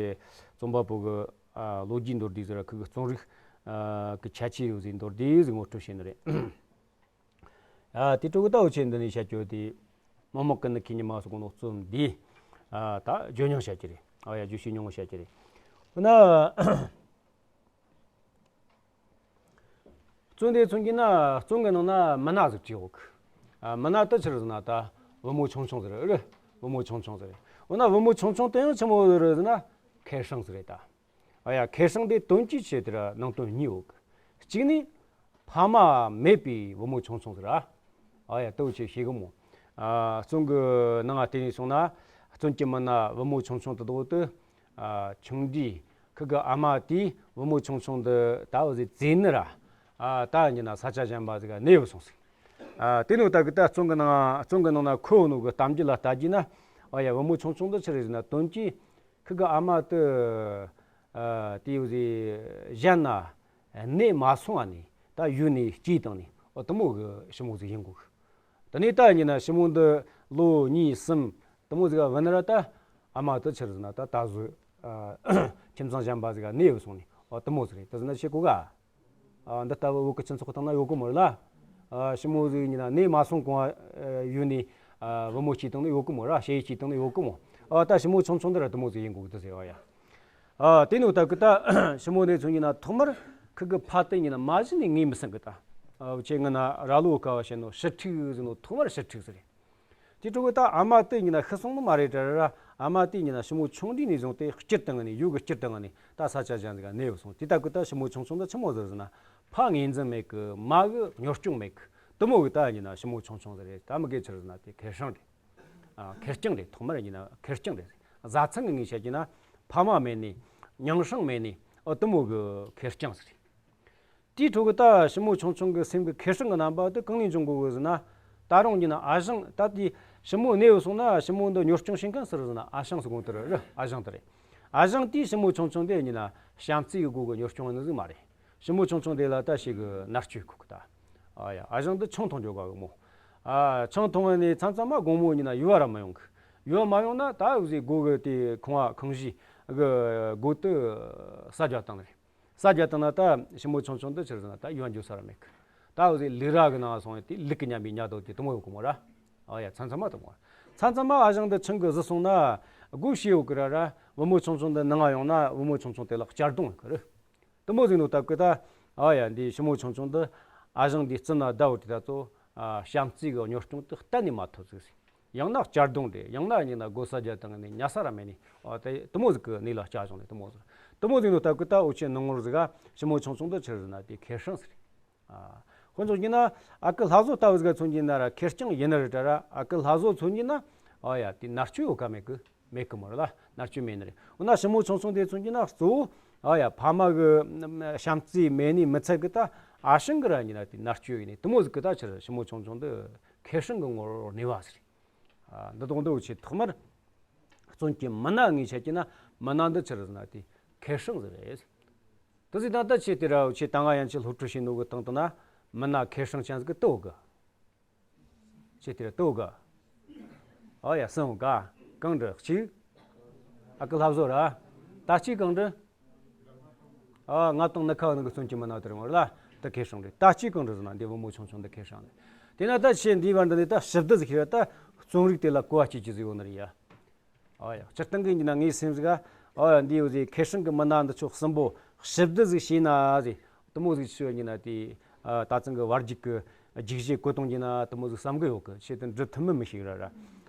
རྩོམ་པ་པོ་གི་ཨ་ལོ་རྒྱུས་མདོར་བསྡུས་ཟིག་ར་ཁུ་གི་རྩོམ་རིག་ཨ་གི་ཁྱད་ཆོས་ཡོད་ཟིག་མདོར་བསྡུས་ཟིག་ངོ་སྤྲོད་བྱས་ནི་རེད། ཨ་དེ་འཕྲོ་གི་ད་འུ་ཆོས་འདི་ནས་བཤད་རྒྱུ་དེ། མོག་མོག་གི་ནི་ཁྱེད་ཉི་མ་སོགས་ནོ་རྩོམ་འདི། ཨ་ད་བརྗོད་མྱོང་བཤད་རྒྱུ་རེད། ཨ་ཡ་བརྗོད་ཤེས་མྱོང་བཤད་རྒྱུ་རེད། འོ་ན། རྩོམ་འདི་མཚོན་གྱི་ན་རྩོམ་གི་ནང་ན་མི་སྣ་ཟིག་བྲིས་ཡོད་གི། ཨ་མི་སྣ་དེ་ཆི་རེད་ཟེར་ན་ད་བུ་མོ་ཆུང་ཆུང་ཟིག་རེད། བུ་མོ་ཆུང་ཆུང་ཟིག་རེད། འོ་ན་བུ་མོ་ཆུང་ཆུང་དེ་ཡང་ཆི་མོ་ཟིག་རེད་ཟེར་ན་ཁེ་ཧྲང་ཟིག་རེད་ད། ཨ་ཡ་ཁེ་ཧྲང་དེ་དོན་གྱི་ཆེད་དུ་ནང་དོན་གཉིས་ཡོད་གི། གཅིག་ནི་ཕ་མ་མེད་པའི་བུ་མོ་ཆུང་ཆུང་ཟིག་ར། ཨ་ཡ་དེ་ཆི་ཤེས་གི་མོ། ཨ་རྩོམ་གི་ནང་ང་བལྟས་ནས་སོང་ན་རྩོམ་གྱི་མི་སྣ་བུ་མོ་ཆུང་ཆུང་དེ་དག་དེ། ཨ་ཆུང་དུས་ཁུ་གི་ཨ་མ་དེས་བུ་མོ་ཆུང་ཆུང་འདི་ད་འོ་ཟིག་བཙས་ནི་ར། ཨ་ད་ཡིན་ན་ས་ཆ་གཞན་པ་ཟིག་ག་གནས་བུད་སོང་ཟིག། ཨ་དེ་ནོ་ད་གི་ད་རྩོམ་གི་ནང་རྩོམ་གི་ནང་ན་འཁོད་ནོ་གི་གཏམ་རྒྱུད་ལ་ལྟ་རྒྱུ་ན། ཨ་ཡ་བུ་མོ་ཆུང་ཆུང་འདི་ཆི་རེད་ཟེར་ན་དོན་གྱི་ཁུ་གི་ཨ་མ་དེ། ཨ་དེ་འོ་ཟིག་གཞན་ན་གནས་མ་སོང་བ་ནས་ད་ཡུལ་ནས་སྐྱེས་བཏང་ནས་ཨོ་དེ་མོ་གི་ཞི་མོ་ཟིག་ཡིན་དགོས་གི། དེ་ནས་ད་ཡིན་ན་ཞི་མོ་འདི་ལོ་གཉིས་གསུམ་དེ་མོ་ཟིག་བུད་ན་ར་ད་ཨ་མ་དེ་ཆི་རེད་ཟེར་ན་ད་ད་གཟོད་ཨ་ཁྱིམ་ཚང་གཞན་པ་ཟིག་ག་གནས་བུད་སོང་ནས་ཨོ་དེ་མོ་ཟིག་རེད། དེ་ཟེར་ན་ཤེས་གོ་ག། ཨ་འདི་ལྟ་བུ་བོད་ཀྱི་སྤྱི་ཚོགས་སྟེང་ན་ཡོད་གི་མོ་རེད་ལ། ཨ་ཞི་མོ་ཟིག་ཡིན་ན་གནས་མ་སོང་གོང་ཨ་ཡུལ་ནས་ཨ་བུ་མོ་སྐྱེས་བཏང་ནས་ཡོད་གི་མོ་ར། ཞེ་ཡིས་སྐྱེས་བཏང་ནས་ཡོད་གི་མོ། ཨ་ད་ཞི་མོ་ཆུང་ཆུང་འདི་ར་དེ་མོ་ཟིག་ཡིན་དགོས་གི་དེ་ཟེར་བ་ཡ། ཨ་དེ་ནོ་ད་གི་ད་ཞི་མོ་ནས་མཚོན་ཡིན་ན་ཐོག་མར་ཁུ་གི་ཕ་དེ་ཡིན་ན་མ་གཞི་ནས་ངོས་མི་ཟིན་གི་ད། ཨ་ཁྱེད་ངི་ན་ར་ལོ་ཀ་བ་བཤད་ནོ་ཕྱིར་འཁྲིག་ཟེར་ནོ་ཐོག་མར་ཕྱིར་འཁྲིག་ཟེར་རེད། དེ་འཕྲོ་གི་ད་ཨ་མ་དེ་ཡིན་ན་ཤི་སོང་ནི་མ་རེད་དྲ་ར། ཨ་མ་དེ་ཡིན་ན་ཞི་མོ་ཆུང་དུས་ནས་བཟུང་སྟེ་སྐྱིད་དང་ནི་ཡུལ་གི་སྐྱིད་དང་ནི་ད་ས་ཆ་གཞན་ཟིག་ག་གནས་བུད་སོང་། དེ་ད་གི་ད་ཞི་མོ་ཆུང་ཆུང་ད་ཆི་མོ་ཟིག་ཟེར་ན་ཕ་ངོས་འཛིན་མེད་གི། མ་གི་གཉོར་སྐྱོང་མེད་གི། དེ་མོ་གི་ད་ཡིན་ན་ཞི་མོ་ཆུང་ཆུང་ཟིག་རེད། ད་མི་གེ་ཆི་རེད་ཟེར་ན་དེ་ཁེར་ཧྲང་རེད། ཨ་ཁེར་རྐྱང་རེད། ཐོག་མར་ཡིན་ན་ཁེར་རྐྱང་རེད། བཟའ་ཚང་གི་ངོས་བཤད་ཀྱི་ན་ཕ་མ་མེད་ནི་མྱིང་ཧྲང་མེད་ནི་ཨོ་དེ་མོ་གི་ཁེར་རྐྱང་ཟིག་རེད། དེའི་འཕྲོ་གི་ད་ཞི་མོ་ཆུང་ཆུང་གི་སེམས་གི་ཁེར་ཧྲང་གི་རྣམ་པ་དེ་གང་ནས་འབྱུང་དགོས་གི་ཟེར་ན། ད་རུང་ཡིན་ན་ཨ་ཞང་ད་དེ་ཞི་མོ་གནས་བུད་སོང་ན་ཞི་མོ་འདི་གཉོར་སྐྱོང་བྱེད་མཁན་སུ་རེད་ཟེར་ན་ཨ་ཞང་ཟེར་གོ་དེ་རེད། ཨ་ཞང་དེ་རེད། ཨ་ཞང་དེས་ཞི་མོ་ཆུང་ཆུང་དེ་ཡིན་ན་བྱམས་བརྩེ་གི་སྒོ་གི་གཉོར་སྐྱོང་ནི་ཟིག་མ་རེད། ཞི་མོ་ཆུང་ཆུང་དེ་ལ་ད་ཞིག་གི་མནར་གཅོད་གོ་གི་ད། ཨ་ཡ་ཨ་ཞང་འདི་ཆང་འཐུང་འཇོག་ག་གི་མོ། ཨ་ཆང་འཐུང་བ་ནས་མཚམས་མཚམས་མ་དགོང་མོ་ཡིན་ན་ཡུལ་བ་ར་མ་ཡོང་གི། ཡུལ་བ་མ་ཡོང་ན་ད་འུ་ཟིག་སྒོ་གི་དེ་ཁང་བ་ཁང་གཞིས་གི་སྒོ་དེ་ས་རྒྱ་བཏང་ནི་རེད། ས་རྒྱ་བཏང་ན་ད་ཞི་མོ་ཆུང་ཆུང་འདི་ཆི་རེད་ཟེར་ན་ད་ཡུལ་འགྱོ་ས་ར་མེད་གི། ད་འུ་ཟིག་ལུག་ར་གི་ནང་སོང་ཡོད་དེ་ལུག་གི་མཉམ་པའི་ཉལ་དོ་དེ་དེ་མོ་ཡོད་གི་མོ་ར། ཨ་ཡ་མཚམས་མཚམས་མ་དེ་མོ་ར། མཚམས་མཚམས་མ་ཨ་ཞང་འདི་ཆང་གི་བཟི་སོང་ན་སྒོ་ཕྱེ་ཡོད་གི་ར་ར། བུ་མོ་ཆུང་ཆུང་འདི་ནང་ང་ཡོང་ན་བུ་མོ་ཆུང་ཆུང་དེ་ལ་གཅར་རྡུང་ཡོད་གི་རེད། དེ་མོ་ཟིག་ནོ་ད་གི་ད། ཨ་ཡ་འདི་ཞི་མོ་ཆུང་ཆུང་འདི་ཨ་ཞང་འདི་རྩི་ན་ཟླ་བོ་དེ་ད་ཚོ་ཨ་བྱམས་བརྩེ་གི་གཉོར་སྐྱོང་དེ་གཏན་ནས་མ་ཐུབ་ཟིག་ཟིག། ཡང་ན་གཅར་རྡུང་རེད། ཡང་ན་ཡིན་ན་སྒོ་ས་རྒྱ་བཏང་ནས་ཉལ་ས་ར་མེད་ནས། ཨ་དེ་དེ་མོ་ཟིག་གི་གནས་ལ་བསྐྱལ་བྱུང་ནས་དེ་མོ་ཟིག། དེ་མོ་ཟིག་ནོ་ད་གི་ད་འུ་ཆོའི་ནང་ངོར་ཟིག་ག་ཞི་མོ་ཆུང་ཆུང་འདི་ཆི་རེད་ཟེར་ན་དེ་ཁེར་ཧྲང་ཟིག་རེད། ཨ་ཁོ་ཚོ་ཡིན་ན་ཨ་ཁུ་ལྷ་བཟོ་ལྟ་བུ་ཟིག་ག་མཚོན་གྱི་ན་ར་ཁེར་རྐྱང་ཡིན་ནི་རེད་དྲ་ར། ཨ་ཁུ་ལྷ་བཟོ་མཚོན་གྱི་ན་ཨ་ཡ་དེ་མནར་གཅོད་ཡོད་ག་མེད་གི། མེད་གི་མོ་ར་ལ་མནར་གཅོད་མེད་ནི་རེད། འོ་ན་ཞི་མོ་ཆུང་ཆུང་དེ་མཚོན་གྱི་ན་གཙོ་བོ་ཨ་ཡ་ཕ་མ་གི་བྱམས་བརྩེ་མེད་ནི་མི་ཚད་གི་ད་ཨ་ཞང་གི་ར་ཡིན་ན་དེ་མནར་གཅོད་ཡིན་ནི་དེ་མོ་ཟིག་གི་ད་ཆི་རེད། ཞི་མོ་ཆུང་ཆུང་འདི་ཁེར་ཧྲང་གི་ངོ་བོར་གནས་པ་ཟིག་རེད། ཨ་འདི་དང་འདི་འུ་ཆོས་ཐོག་མར་རྩོམ་གྱི་མི་སྣ་ངོས་བཤད་ཀྱི་ན་མི་སྣ་འདི་ཆི་རེད་ཟེར་ན་དེ་ཁེར་ཧྲང་ཟིག་རེད། དེ་ཟིག་ད་ལྟ་ཆེ་དེ་ར་ཆེ་ད་ང་ཡན་ཆད་སློབ་ཁྲིད་བྱས་ནོ་གི་སྟེང་དུ་ན་མི་སྣ་ཁེར་ཧྲང་ཅན་ཟིག་གི་ལྟོ་གི། ཆེ་དེ་ར་ལྟོ་གི། ཨ་ཡ་སང་ག་གང་འདྲི་གཅིག། ཨ་ཁུ་ལྷ་བཟོ་ར། ད་གཅིག་གང་འདྲི། ཨ་ང་དང་ནི་ཁ་ནི་གི་བཙོན་གྱི་མི་སྣ་དེ་རིང་བར་ལ་དེ་ཁེར་ཧྲང་རེད། ད་གཅིག་གང་འདྲི་ཟེར་ན་འདི་བུ་མོ་ཆུང་ཆུང་འདི་ཁེར་ཧྲང་རེད། དེ་ན་ད་ཆེ་འདིའི་བར་འདི་ནས་ད་ཞི་བདེ་ཟིག་ཤེས་ད་རྩོམ་རིག་དེ་ལ་གོ་བ་སྐྱེ་རྒྱུ་ཟིག་ཡོད་ནི་རེད་ཡ། ཨ་ཡ། སྤྱིར་བཏང་གི་ཡིན་ན་ངའི་སེམས་ཟིག་ག་ཨ་ཡ། འདི་ཡོད་ཟིག་ཁེ་སྲིང་གི་མི་སྣ་འདི་ཚོ་གསུམ་པོ་ཞི་བདེ་ཟིག་བྱས་ན་ཟིག་དེ་མོ་ཟིག་ཆོས་ཡིན་ན་དེ་ད་ཚང་གི་བར་རྒྱུག་གི་རྒྱུག་གཞི་བཀོད་གཏོང་རྒྱུ་ན་དེ་མོ་ཟིག་བསམ་གི་ཡོད་གི། ཆེད་དུ་འབྲི་ཐུབ་མིན་མི་ཤེས་ར་ར།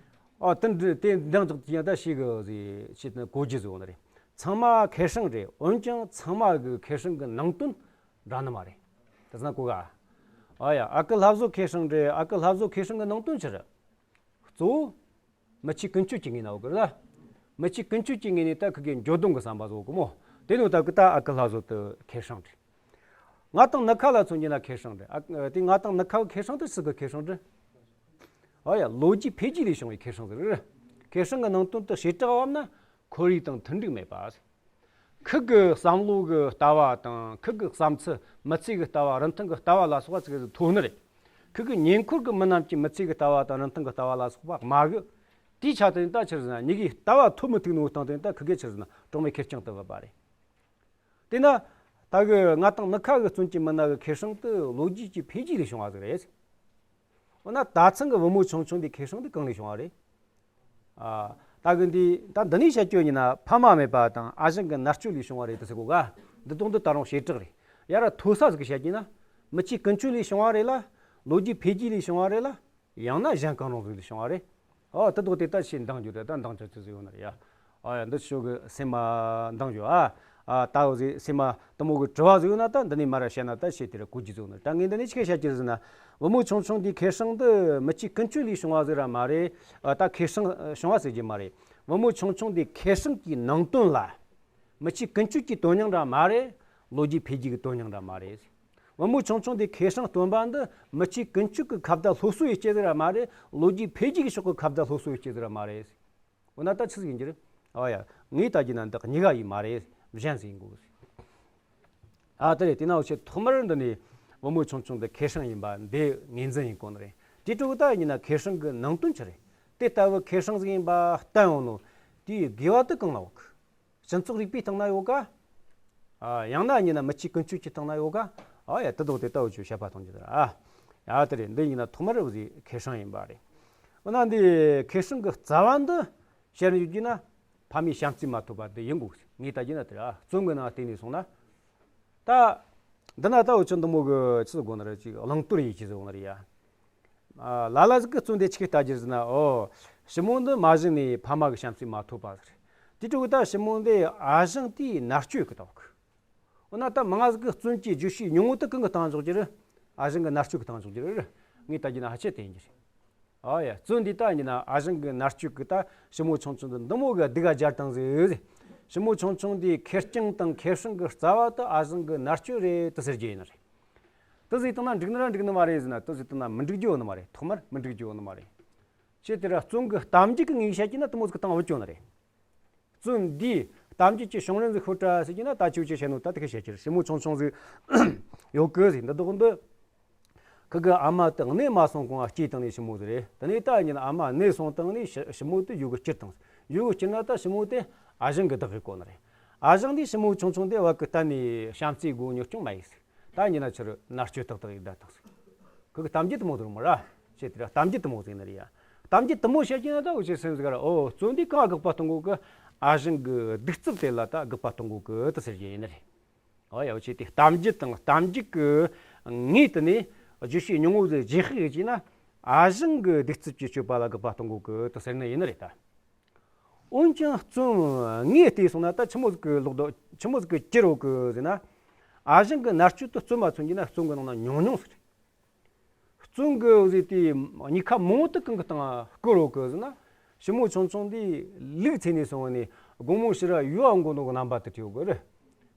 ཨ་དེ་འདྲ་དེ་འདང་རྒྱག་ཡང་ད་ཤེས་གི་ཟིག་ཆེད་དུ་གོ་རྒྱུ་ཟིག་ཡོད་ནི་རེད། ཚང་མ་ཁེ་སྲིང་རེད། འོན་ཀྱང་ཚང་མ་གི་ཁེ་སྲིང་གི་ནང་དོན་འདྲ་ནི་མ་རེད། དེ་ཚང་གོ་ག་ཨ་ཡ། ཨ་ཁུ་ལྷ་བཟོ་ཁེ་སྲིང་རེད། ཨ་ཁུ་ལྷ་བཟོ་ཁེ་སྲིང་གི་ནང་དོན་ཆི་རེད། གཙོ་བོ་མི་ཆོས་ཀུན་སྤྱོད་ཀྱི་ངོས་ནས་ཡོད་གི་རེད། མི་ཆོས་ཀུན་སྤྱོད་ཀྱི་ངོས་ནས་ད་ཁི་གེ་འགྱོ་དོན་གི་བསམ་པ་བཟོ་གི་མོ། དེ་ནོ་ད་གི་ད་ཨ་ཁུ་ལྷ་བཟོ་དེ་ཁེ་སྲིང་རེད། ང་དང་ནུ་ཁ་ལ་མཚོན་རྒྱུ་ན་ཁེ་སྲིང་རེད། ཨ་དེ་ང་དང་ནུ་ཁ་གི་ཁེ་སྲིང་དེ་སུ་གི་ཁེ་སྲིང་རེད། ཨ་ཡ། ལོ་རྒྱུས་འཕེལ་རྒྱས་ལས་བྱུང་བའི་ཁེ་སྲིང་ཟེར་རེད། ཁེ་སྲིང་གི་ནང་དོན་དུ་བྱེ་བྲག་བབ་ན་ཁོར་ཡུག་དང་མཐུན་འགྲིག་མེད་པ། ཁུ་གི་བསམ་བློ་གི་ལྟ་བ་དང་ཁུ་གི་བསམ་ཚུལ། མི་ཚེ་གི་ལྟ་བ། རིན་ཐང་གི་ལྟ་བ་ལ་སོགས་པ་ཚིག་གི་ཐོག་ནི་རེད། ཁུ་གི་ཉེ་འཁོར་གི་མི་རྣམས་ཀྱི་མི་ཚེ་གི་ལྟ་བ་དང་རིན་ཐང་གི་ལྟ་བ་ལ་སོགས་པ་མ་གི། དེའི་ཆ་དེ་ད་ཆི་ཟེར་ན་ཉི་གི་ལྟ་བ་ཐོབ་མི་ཐུབ་ནོ་སྟེང་དེ་ད་ཁུ་གེ་ཆི་ཟེར་ན་གྲོགས་མེད་ཁེར་རྐྱང་དུ་བབ་པ་རེད། དེ་ན་ད་གི་ང་དང་ནུ་ཁ་གི་བཙོན་གྱི་མི་སྣ་གི་ཁེ་སྲིང་དེ་ལོ་རྒྱུས་ཀྱི་འཕེལ་རྒྱས་ལས་བྱུང་བ་ཟིག་རེད། འོ་ན་ད་ཚང་གི་བུ་མོ་ཆུང་ཆུང་འདི་ཁེ་སྲིང་འདི་གང་ལས་བྱུང་བ་རེད། ཨ། ད་གི་འདི་ད་འདི་ནས་བཤད་རྒྱུ་ཡིན་ན་ཕ་མ་མེད་པ་དང་ཨ་ཞང་གི་མནར་གཅོད་ལས་བྱུང་བ་རེད་དུ་ཟེར་གོ་ག་འདི་དོན་འདི་ད་རུང་བྱེ་བྲག་རེད། ཡ་ར་མཐོ་ས་ཟིག་གི་བཤད་རྒྱུ་ན་མི་ཆོས་ཀུན་སྤྱོད་ལས་བྱུང་བ་རེད་ལ། ལོ་རྒྱུས་འཕེལ་རྒྱས་ལས་བྱུང་བ་རེད་ལ། ཡང་ན་གཞན་གང་རུང་ཟིག་ལས་བྱུང་བ་རེད། ཨོ་དེ་དོག་དེ་ལྟར་ཞེས་འདང་རྒྱུ་རེད། ད་འདང་རྒྱུ་ཆི་ཟིག་ཡོད་ན་རེད་ཡ། ཨ་ཡ། འདི་ཆོ་གི་སེམས་མ་འདང་རྒྱུ་ཨ། ཨ་ད་འོ་ཟིག་སེམས་མ་དུ་མོ་གི་དྲི་བ་ཟིག་ཡོད་ན་ད་འདི་ནས་མར་བཤད་ན་ད་ཤེས་དེ་ར་གོ་རྒྱུ་ཟིག་ཡོད་ན། ད་ངས་འདི་ནས་ཆི་གེ་བཤད་རྒྱུ་ཟིག་ན། བུ་མོ་ཆུང་ཆུང་འདིའི་ཁེ་སྲིང་འདི་མི་ཆོས་ཀུན་སྤྱོད་ལས་བྱུང་བ་ཟིག་ར་མ་རེད། ཨ་ད་ཁེ་སྲིང་བྱུང་བ་ཟེར་རྒྱུ་མ་རེད། བུ་མོ་ཆུང་ཆུང་འདིའི་ཁེ་སྲིང་གི་ནང་དོན་ལ། མི་ཆོས་ཀུན་སྤྱོད་ཀྱི་དོན་སྙིང་འདྲ་མ་རེད། ལོ་རྒྱུས་འཕེལ་རྒྱས་ཀྱི་དོན་སྙིང་འདྲ་མ་རེད། བུ་མོ་ཆུང་ཆུང་དེ་ཁེ་སྲིང་སྟོན་པ་འདི་མི་ཆོས་ཀུན་སྤྱོད་ཀྱི་ཁ་བརྡ་སློབ་གསོ་ཡི་སྐྱེ་ཟེར་ར་མ་རེད། ལོ་རྒྱུས་འཕེལ་རྒྱས་ཀྱི་ཕྱོགས་ཀྱི་ཁ་བརྡ་སློབ་གསོ་ཡི་སྐྱེ་ཟེར་ར་མ་རེད། འོ་ན་ད་ཆི་ཟིག་ཡིན་རྒྱུ་རེད། ཨ་ཡ། ངས་ལྟ་རྒྱུ་ན་འདི་གཉིས་ཀ་ཡིན་མ་རེད། གཞན་ཟིག་ཡིན་དགོས། ཨ་དེ་རེད། དེ་ན་འུ་ཆོས་ཐོག་མར་འདི་ནས་བུ་མོ་ཆུང་ཆུང་འདི་ཁེ་སྲིང་ཡིན་པ་འདི་ངོས་འཛིན་ཡིན་དགོས་ནི་རེད། དེ་དྲུག་ད་ཡིན་ན་ཁེ་སྲིང་གི་ནང་དོན་ཆི་རེད། དེ་ལྟ་བུ་ཁེ་སྲིང་ཟིག་ཡིན་པ་བསྟན་འོང་ནོ། དེའི་དགོས་པ་དེ་གང་ན་ཡོད་གི། སྤྱི་ཚོགས་རིག་པའི་སྟེང་ན་ཡོད་ག་ཨ་ཡང་ན་ཡིན་ན་མི་ཆོས་ཀུན་སྤྱོད་ཀྱི་སྟེང་ན་ཡོད་ག་ཨ་ཡ། དེ་དོག་དེ་ལྟ་བུ་ཆོས་བཤད་པ་གཏོང་རྒྱུ་དེ་ར་ཨ། ཡ་དེ་རེད། འདི་ཡིན་ན་ཐོག་མར་འུ་ཟིག་ཁེ་སྲིང་ཡིན་པ་རེད། འོ་ན་འདི་ཁེ་སྲིང་གི་རྩ་བ་འདི་བཤད་ཡོད་རྒྱུ་ན་ཕ་མའི་བྱམས་བརྩེ་མ་ཐོབ་པ་འདི་ཡིན་དགོས། ངས་ལྟ་རྒྱུ་ན་དེ་ར་རྩོམ་གི་ནང་བལྟས་ནས་སོང་ན། ད་འདི་ན་ད་འུ་ཆོ་འདི་མོ་གི་ཆི་ཟིག་དགོས་ནི་རེད། ཅིག་བླང་དོར་ཡིན་ཆི་ཟིག་དགོས་ནི་རེད་ཡ། ཨ་ལ་ལ་ཟིག་གི་བཙོན་དེ་ཆི་གེ་ལྟ་རྒྱུ་ཟེར་ན། ཨོ་ཞི་མོ་འདི་མ་བྱིན་ནས་ཕ་མ་གི་བྱམས་བརྩེ་མ་ཐོབ་པ་ཟེར། དེ་དྲུག་ད་ཞི་མོ་འདི་ཨ་ཞང་དེའི་མནར་གཅོད་གི་ལྟ་བུ་གི། འོ་ན་ད་མང་ང་ཟིག་གི་བཙོན་གྱི་བརྗོད་བྱའི་སྙིང་བོ་དེ་གང་གི་སྟེང་འཇོག་རྒྱུ་རེད། ཨ་ཞང་གི་མནར་གཅོད་གི་སྟེང་འཇོག་རྒྱུ་རེད། ངས་ལྟ་རྒྱུ་ན་ཕལ་ཆེར་དེ་ཡིན་རྒྱུ་རེད། ཨ་ཡ། བཙོན་འདི་ད་ཡིན་ན་ཨ་ཞང་གི་མནར་གཅོད་གི་ད་ཞི་མོ་ཆུང་ཆུང་འདི་འདི་མོ་གི་སྡུག་ག་སྦྱར་བཏང་ཟིག་ཞི་མོ་ཆུང་ཆུང་འདིའི་ཁེར་རྐྱང་དང་ཁེ་སྲིང་གི་རྩ་བ་དེ་ཨ་ཞང་གི་མནར་གཅོད་རེད་དུ་ཟེར་རྒྱུ་ཡིན་ནི་རེད། དེ་ཟིག་བཏང་ན་འགྲིག་ནི་ར་འགྲིག་ནི་མ་རེད་ཟེར་ན། དེ་ཟིག་བཏང་ན་མི་འགྲིག་རྒྱུ་ཡོད་ནི་མ་རེད། ཐོག་མར་མི་འགྲིག་རྒྱུ་ཡོད་ནི་མ་རེད། ཆེ་དེ་ར་བཙོན་གི་གཏམ་རྒྱུད་གི་ངས་བཤད་ཀྱི་ན་དེ་མོ་ཟིག་གི་སྟེང་བུད་ཀྱི་ཡོད་ནི་རེད། བཙོན་འདིའི་གཏམ་རྒྱུད་ཀྱི་བྱུང་རིམ་ཟིག་ཤོད་དྲ་ཟེར་གྱི་ན། ད་ཅིའུ་ཅི་བཤད་ནོ་ད་དེ་གི་བཤད་ཀྱི་རེད། ཞི་མོ་ཆུང་ཆུང་ཟིག་ཡོད་གི་ཟིག་འདི་དོག་འདི། ཁི་གི་ཨ་མ་དེ་གནས་མ་སོང་གོང་སྐྱེས་བཏང་ནི་ཞི་མོ་ཟིག་རེད། དེ་ནས་ད་ཡིན་ན་ཨ་མ་གནས་སོང་བཏང་ནི་ཞི་ཞི་མོ་དེ་ཡུལ་གི་སྐྱུར་བཏང་། ཡུལ་གི་སྐྱུར་ན་ད་ཞི་མོ་དེ་ཨ་ཞང་གི་བདག་གི་བསྐོ་ནི་རེད། ཨ་ཞང་དེ་ཞི་མོ་ཆུང་ཆུང་དེ་བ་གི་གཏན་ནས་བྱམས་བརྩེའི་སྒོ་གཉེར་སྐྱོང་མ་ཡེ་ཟིག་ད་ཡིན་ན་ཆི་རུ་མནར་གཅོད་ཏག་ཏག་ཡིག་བརྡ་བཏང་ཟིག་ཁི་གི་གཏམ་རྒྱུད་དེ་མོ་ཟིག་རེད་མོ་ར། ཞེས་དེ་ར་གཏམ་རྒྱུད་དེ་མོ་ཟིག་ནི་རེད་ཡ། གཏམ་རྒྱུད་དེ་མོ་བཤད་ཀྱི་ན་ད་འུ་ཆོས་སེམས་ཟིག་ར། ཨོ་བཙོན་འདི་གང་དགག་པ་གཏོང་གོ་གི། ཨ་ཞང་གི་གདུག་རྩུབ་དེ་ལ་ད་དགག་པ་གཏོང་གོ་གི་དེ་ཟེར་རྒྱུ་ཡིན་ནི་རེད། ཨོ་ཡ། འུ་ཆོས་དེ་གཏམ་རྒྱུད་དང་གཏམ་རྒྱུད་གི་ངོས་དེ་ནས་བརྗོད་བྱའི་སྙིང་བོ་ཟིག་རྗེས་ཤུལ་ཡིན་ན་ཨ་ཞང་གི་གདུག་རྩུབ་ཀྱི་སྤྱོད་པ་ལ་དགག་པ་གཏོང་གོ་གི་དེ་ཟེར་ནི་ཡིན་ནི་རེད་ད། འོན་ཀྱང་བཙོན་ངོས་བལྟས་སོང་ན་ད་ཆི་མོ་ཟིག་གི་ལོག་རྟོག་ཆི་མོ་ཟིག་གི་གྱུར་ཡོད་གི་ཟེར་ན། ཨ་ཞང་གི་མནར་གཅོད་དེ་བཙོན་མ་མཚོན་གྱི་ན་བཙོན་གི་ནང་ན་ཉུང་ཉུང་ཟིག་རེད། བཙོན་གི་འོ་ཟིག་དེ་གཉིས་ཀ་མང་བོ་དེ་གང་གི་སྟེང་བསྐོར་ཡོད་གི་ཟེར་ན། ཞི་མོ་ཆུང་ཆུང་དེ་ལུག་འཚོས་ནས་སོང་བ་ནས་དགོང་མོ་ཕྱི་ར་ཡུལ་ལ་འགྲོ་ནོ་གི་རྣམ་པ་དེ་བྲིས་ཡོད་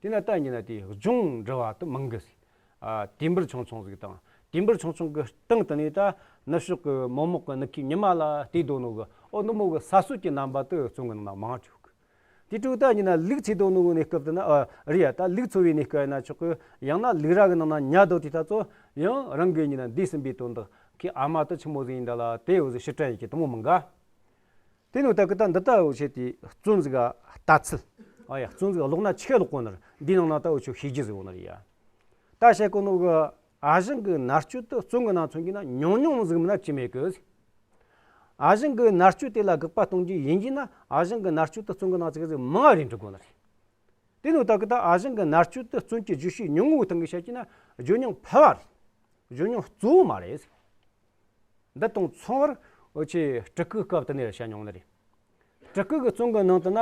གི་རེད། དེ་ན་ད་ཡིན་ན་དེ་ལྗོངས་འབྲི་བ་དེ་མང་གི་ཟིག་ཨ། དུས་འབུར་ཆུང་ཆུང་ཟིག་དང་། དུས་འབུར་ཆུང་ཆུང་གི་སྟེང་དེ་ནས་ད་ནུབ་ཕྱོགས་ཀྱི་མོག་མོག་གི་ནུབ་ཁའི་ཉི་མ་ལ་བལྟས་སྡོད་ནོ་གི། ཨོ་འདི་མོ་གི་ས་སྲོད་ཀྱི་རྣམ་པ་དེ་བཙོན་གི་ནང་ན་མང་བྱུང་གི། དེ་དྲུག་ད་ཡིན་ན་ལུག་འཚོས་སྡོད་ནོ་གི་གནས་སྐབས་དེ་ན། ཨ། རེད་ཡ། ད་ལུག་འཚོ་བའི་གནས་སྐབས་ཡིན་ན་ཆོག་གི། ཡང་ན་ལུག་ར་གི་ནང་ན་ཉལ་སྡོད་དུས་ད་ཚོ་ཡང་རང་གི་ཡིན་ན་འདས་ཟིན་པའི་དོན་དག་གི་ཨ་མ་དེ་ཆི་མོ་ཟིག་ཡིན་ད་ལ་དེ་འོ་ཟིག་ཕྱིར་དྲན་ཡེ་གི་དེ་མོ་མང་ག་དེ་ནོ་ད་གི་ད་འདི་ལྟ་འུ་ཆོས་དེ་བཙོན་ཟིག་ག་ལྟ་ཚུལ། ཨ་ཡ། བཙོན་ཟིག་ག་ལོག་ན་ཆི་གེ་ལོག་གོ་ནི་རེད། འདིའི་ནང་ན་ད་འུ་ཆོས་ཤེས་རྒྱུ་ཟིག་ཡོད་ནི་རེད་ཡ། ད་བཤད་གོ་ནོ་གི་ ཨ་ཞང་གི་མནར་གཅོད་དེ་བཙོན་གྱི་ནང་མཚོན་གྱི་ན་ཉུང་ཉུང་ཟིག་མིན་ན་ཅི་མེད་གི། ཨ་ཞང་གི་མནར་གཅོད་དེ་ལ་དགག་པ་གཏོང་རྒྱུ་ཡིན་གྱི་ན་ཨ་ཞང་གི་མནར་གཅོད་དེ་བཙོན་གྱི་ནང་ཅིག་ཟིག་མང་བ་རེད་འགྲིག་དགོས་ནི་རེད། དེ་ནོ་ད་གི་ད་ཨ་ཞང་གི་མནར་གཅོད་དེ་བཙོན་གྱི་བརྗོད་གཞི་ཉུང་ངུའི་སྟེང་གི་བཤད་ཀྱི་ན་ཇོ་ཉུང་ཕལ་བ་རེད། ཇོ་ཉུང་གཙོ་བོ་མ་རེད། འདི་དང་མཚུངས་པར་འུ་ཆེ་སྤྲུལ་སྐུ་སྐབས་དེ་ནས་བཤད་མྱོང་ནི་རེད། སྤྲུལ་སྐུ་གི་བཙོན་གྱི་ནང་དུ་ན་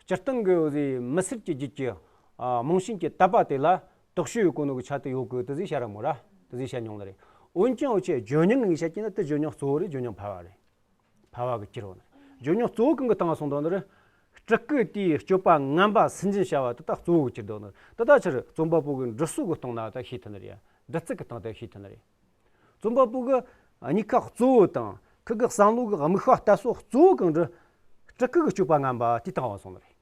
སྤྱིར་བཏང་གི་འུ་ཟེ་མི་སེར་གྱི་རྒྱུད་ཀྱི་ཨ་རྨང་གཞི་གི་དད་པ་དེ་ལ་དོགས་གཅོད་ཡོད་གོ་ནོ་གི་ཆ་དེ་ཡོད་གི་དེ་ཟེ་བཤད་ར་མོ་ར་དེ་ཟེ་བཤད་མྱོང་ནི་རེད། འོན་ཀྱང་འུ་ཆེ་ཇོ་ཉུང་ངས་བཤད་ཀྱི་ན་དེ་ཇོ་ཉུང་གཙོ་བོ་རེད། ཇོ་ཉུང་ཕལ་བ་རེད། ཕལ་བ་གི་གྱུར་བ་ནི་ཇོ་ཉུང་གཙོ་བོ་གང་གི་སྟེང་སོང་དོ་ནི་རེད། སྤྲུལ་སྐུ་དེའི་སྤྱོད་པ་ངན་པ་སུན་འབྱིན་བྱ་བ་དེ་ད་གཙོ་བོ་གྱུར་དོ་ནི་རེད། དེ་ད་ཕྱིར་རྩོམ་པ་པོ་གི་འབྲི་སྲོལ་གི་སྟེང་ན་ད་ཤེས་ཐུབ་ནི་རེད། འབྲི་ཚུལ་གི་སྟེང་ད་ཤེས་ཐུབ་ནི་རེད། རྩོམ་པ་པོ་གི་གཉིས་ཀ་གཙོ་བོ་དང་ཁུ་གི་བསམ་བློ་གི་དམིགས་པ་ལྟ་སོགས་གཙོ་བོ་གང་འདྲི་སྤྲུལ་སྐུ་གི་སྤྱོད་པ་ངན་པ་དེའི་སྟེང་བ་སོང་ནི་རེད།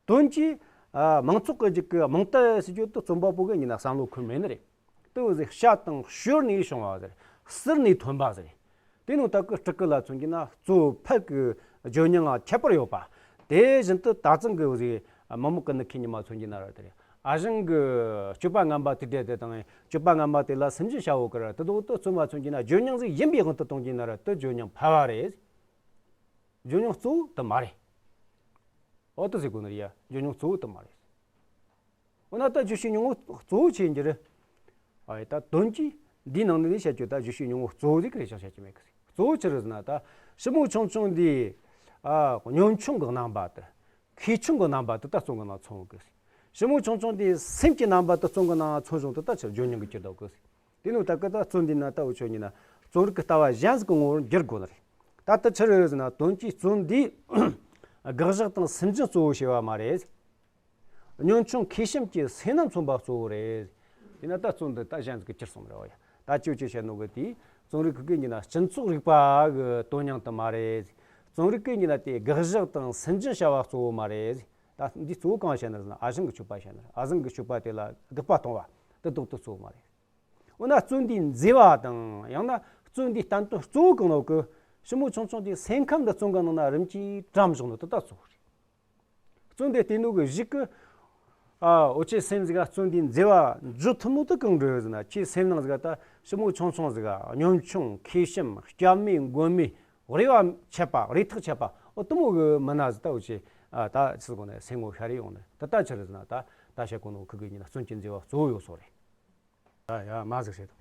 དོན་གྱིས་ཨ་མང་ཚོགས་ཀྱི་རྒྱུད་ཀྱི་རྨོངས་དད་ཟེར་རྒྱུ་དེ་རྩོམ་པ་པོ་གི་ཡིན་ན་བསམ་བློ་ཁུར་མེད་ནི་རེད། དེ་བས་ཟེར་བཤད་དང་བཤོལ་ནས་བྱུང་བ་ཟེར། ཟུར་ནས་ཐོན་པ་ཟེར། དེ་ནང་ད་གི་སྤྲུལ་སྐུ་ལ་མཚོན་གྱི་ན་གཙོ་བོ་ཕལ་གི་ཇོ་ཉུང་ང་ཁྱད་པར་ཡོད་པ། དེ་བཞིན་དུ་ད་ཚང་གི་འུ་ཟེ་མི་མང་གི་ནི་ཁེ་ཉི་མ་མཚོན་གྱི་ན་ར་དེ་རེད། ཨ་ཞང་གི་སྤྱོད་པ་ངན་པ་དེ་འདྲ་དེ་དང་སྤྱོད་པ་ངན་པ་དེ་ལ་སུན་འབྱིན་བྱ་བོ་གི་ར་དེ་དོག་ཏུ་བཙོན་མ་མཚོན་གྱི་ན་ཇོ་ཉུང་ཟིག་ཡིན་པའི་དབང་དུ་གཏོང་གྱི་ན་ར་དེ་ཇོ་ཉུང་ཕལ་བ་རེད། ཇོ་ཉུང་གཙོ་བོ་དེ་མ་རེད། འོ་དེ་ཟེར་དགོས་ནི་རེད་ཡ། ཇོ་ཉུང་གཙོ་བོ་དེ་མ་རེད། འོ་ན་ད་བརྗོད་གཞི་ཉུང་ངུ་གཙོ་བོ་ཆེ་ཡིན་གྱི་རེད། ཨ་ཡ་ད་དོན་གྱིས་འདིའི་ནང་ནས་བཤད་རྒྱུ་ད་བརྗོད་གཞི་ཉུང་ངུ་གཙོ་བོ་ཟིག་རེད་ཤག་བཤད་རྒྱུ་མེད་གི་རེད། གཙོ་བོ་ཆི་རེད་ཟེར་ན་ད་ཞི་མོ་ཆུང་ཆུང་འདི་ཨ་ཉམ་ཆུང་གི་རྣམ་པ་དེ་ཁེ་ཆུང་གི་རྣམ་པ་དེ་ད་བཙོན་གི་ནང་མཚོན་གི་རེད། ཞི་མོ་ཆུང་ཆུང་འདི་སེམས་ཀྱི་རྣམ་པ་དེ་བཙོན་གི་ནང་མཚོན་བྱུང་དེ་ད་ཆི་ཇོ་ཉུང་གི་གྱུར་འདུག་གི་རེད། དེ་ནོ་ད་གི་ད་བཙོན་འདི་ན་ད་འུ་ཆོ་ཡིན་ན་རྩོམ་རིག་གི་ལྟ་བ་གཞན་ཟིག་གི་ངོ་བོར་འགྱུར་དགོས་ནི་རེད། ད་ལྟ་ཆི་རེད་ཟེར་ན་དོན་གྱིས་རྩོམ་འདིས་དགག་བཞག་དང་སུན་འབྱིན་གཙོ་བོ་བྱས་པ་མ་རེད། ཉམ་ཆུང་ཁེ་ཤེམ་གྱི་སེམས་རྣམ་མཚོན་པ་གཙོ་བོ་རེད། དེས་ན་ད་རྩོམ་འདི་ད་གཞན་ཟིག་གི་གྱུར་སོང་རེད་བ་ཡ། ད་ཅི་ཅི་བཤད་ནོ་གི་དེས་རྩོམ་རིག་གི་གི་ཡིན་ན་སྤྱི་ཚོགས་རིག་པ་གི་དོན་སྙིང་དེ་མ་རེད། རྩོམ་རིག་གི་ཡིན་ན་དེ་དགག་བཞག་དང་སུན་འབྱིན་བྱ་བ་གཙོ་བོ་མ་རེད། ད་འདི་གཙོ་བོ་གང་བཤད་ན་ཟེར་ན་ཨ་ཞང་གི་སྤྱོད་པ་བཤད་ན་ཨ་ཞང་གི་སྤྱོད་པ་དེ་ལ་དགག་པ་གཏོང་བ་དེ་དོག་ཏུ་གཙོ་བོ་མ་རེད། འོ་ན་རྩོམ་འདིའི་མཛེས་པ་དང་ཡང་ན་རྩོམ་འདིའི་བསྟན་དོན་གཙོ་བོ་གང་ནོ་གི་ཞི་མོ་ཆུང་ཆུང་དེའི་སེམས་ཁམས་འདི་རྩོམ་གི་ནང་ན་རིམ་གྱིས་བཀྲམ་བཞག་ནོ་དེ་ད་གཙོ་བོ་རེད། རྩོམ་འདི་བལྟས་ནོ་གི་གཞུག་གི་ཨ་འུ་ཆོའི་སེམས་ཟིག་ག་རྩོམ་འདིའི་མཛེས་པ་བརྗོད་ཐུབ་ནོ་དེ་གང་འདྲ་ཟེར་ན་ཁྱེད་སེམས་ནང་ཟིག་ག་ད་ཞི་མོ་ཆུང་ཆུང་ཟིག་ག་ཉམ་ཆུང་ཁེ་ཤེམ་སྐྱབས་མེད་མགོན་མེད་རེ་བ་ཆད་པ་རེ་ཐག་ཆད་པ་འོ་དེ་མོ་གི་མི་སྣ་ཟིག་ད་འུ་ཆོས་ཨ་ད་ཚིག་གོ་ནས་སེམས་ངོ་ཤར་རེ་ཡོང་ནས་ད་ད་ཆི་རེད་ཟེར་ན་ད་ད་བཤད་གོ་ནོ་ཁུ་གི་ཡིན་ན་རྩོམ་གྱི་མཛེས་པ་གཙོ་བོ་ཡོད་སོ་རེད། ཡ་ཡ་མ་ཟིག་བཤད་དང་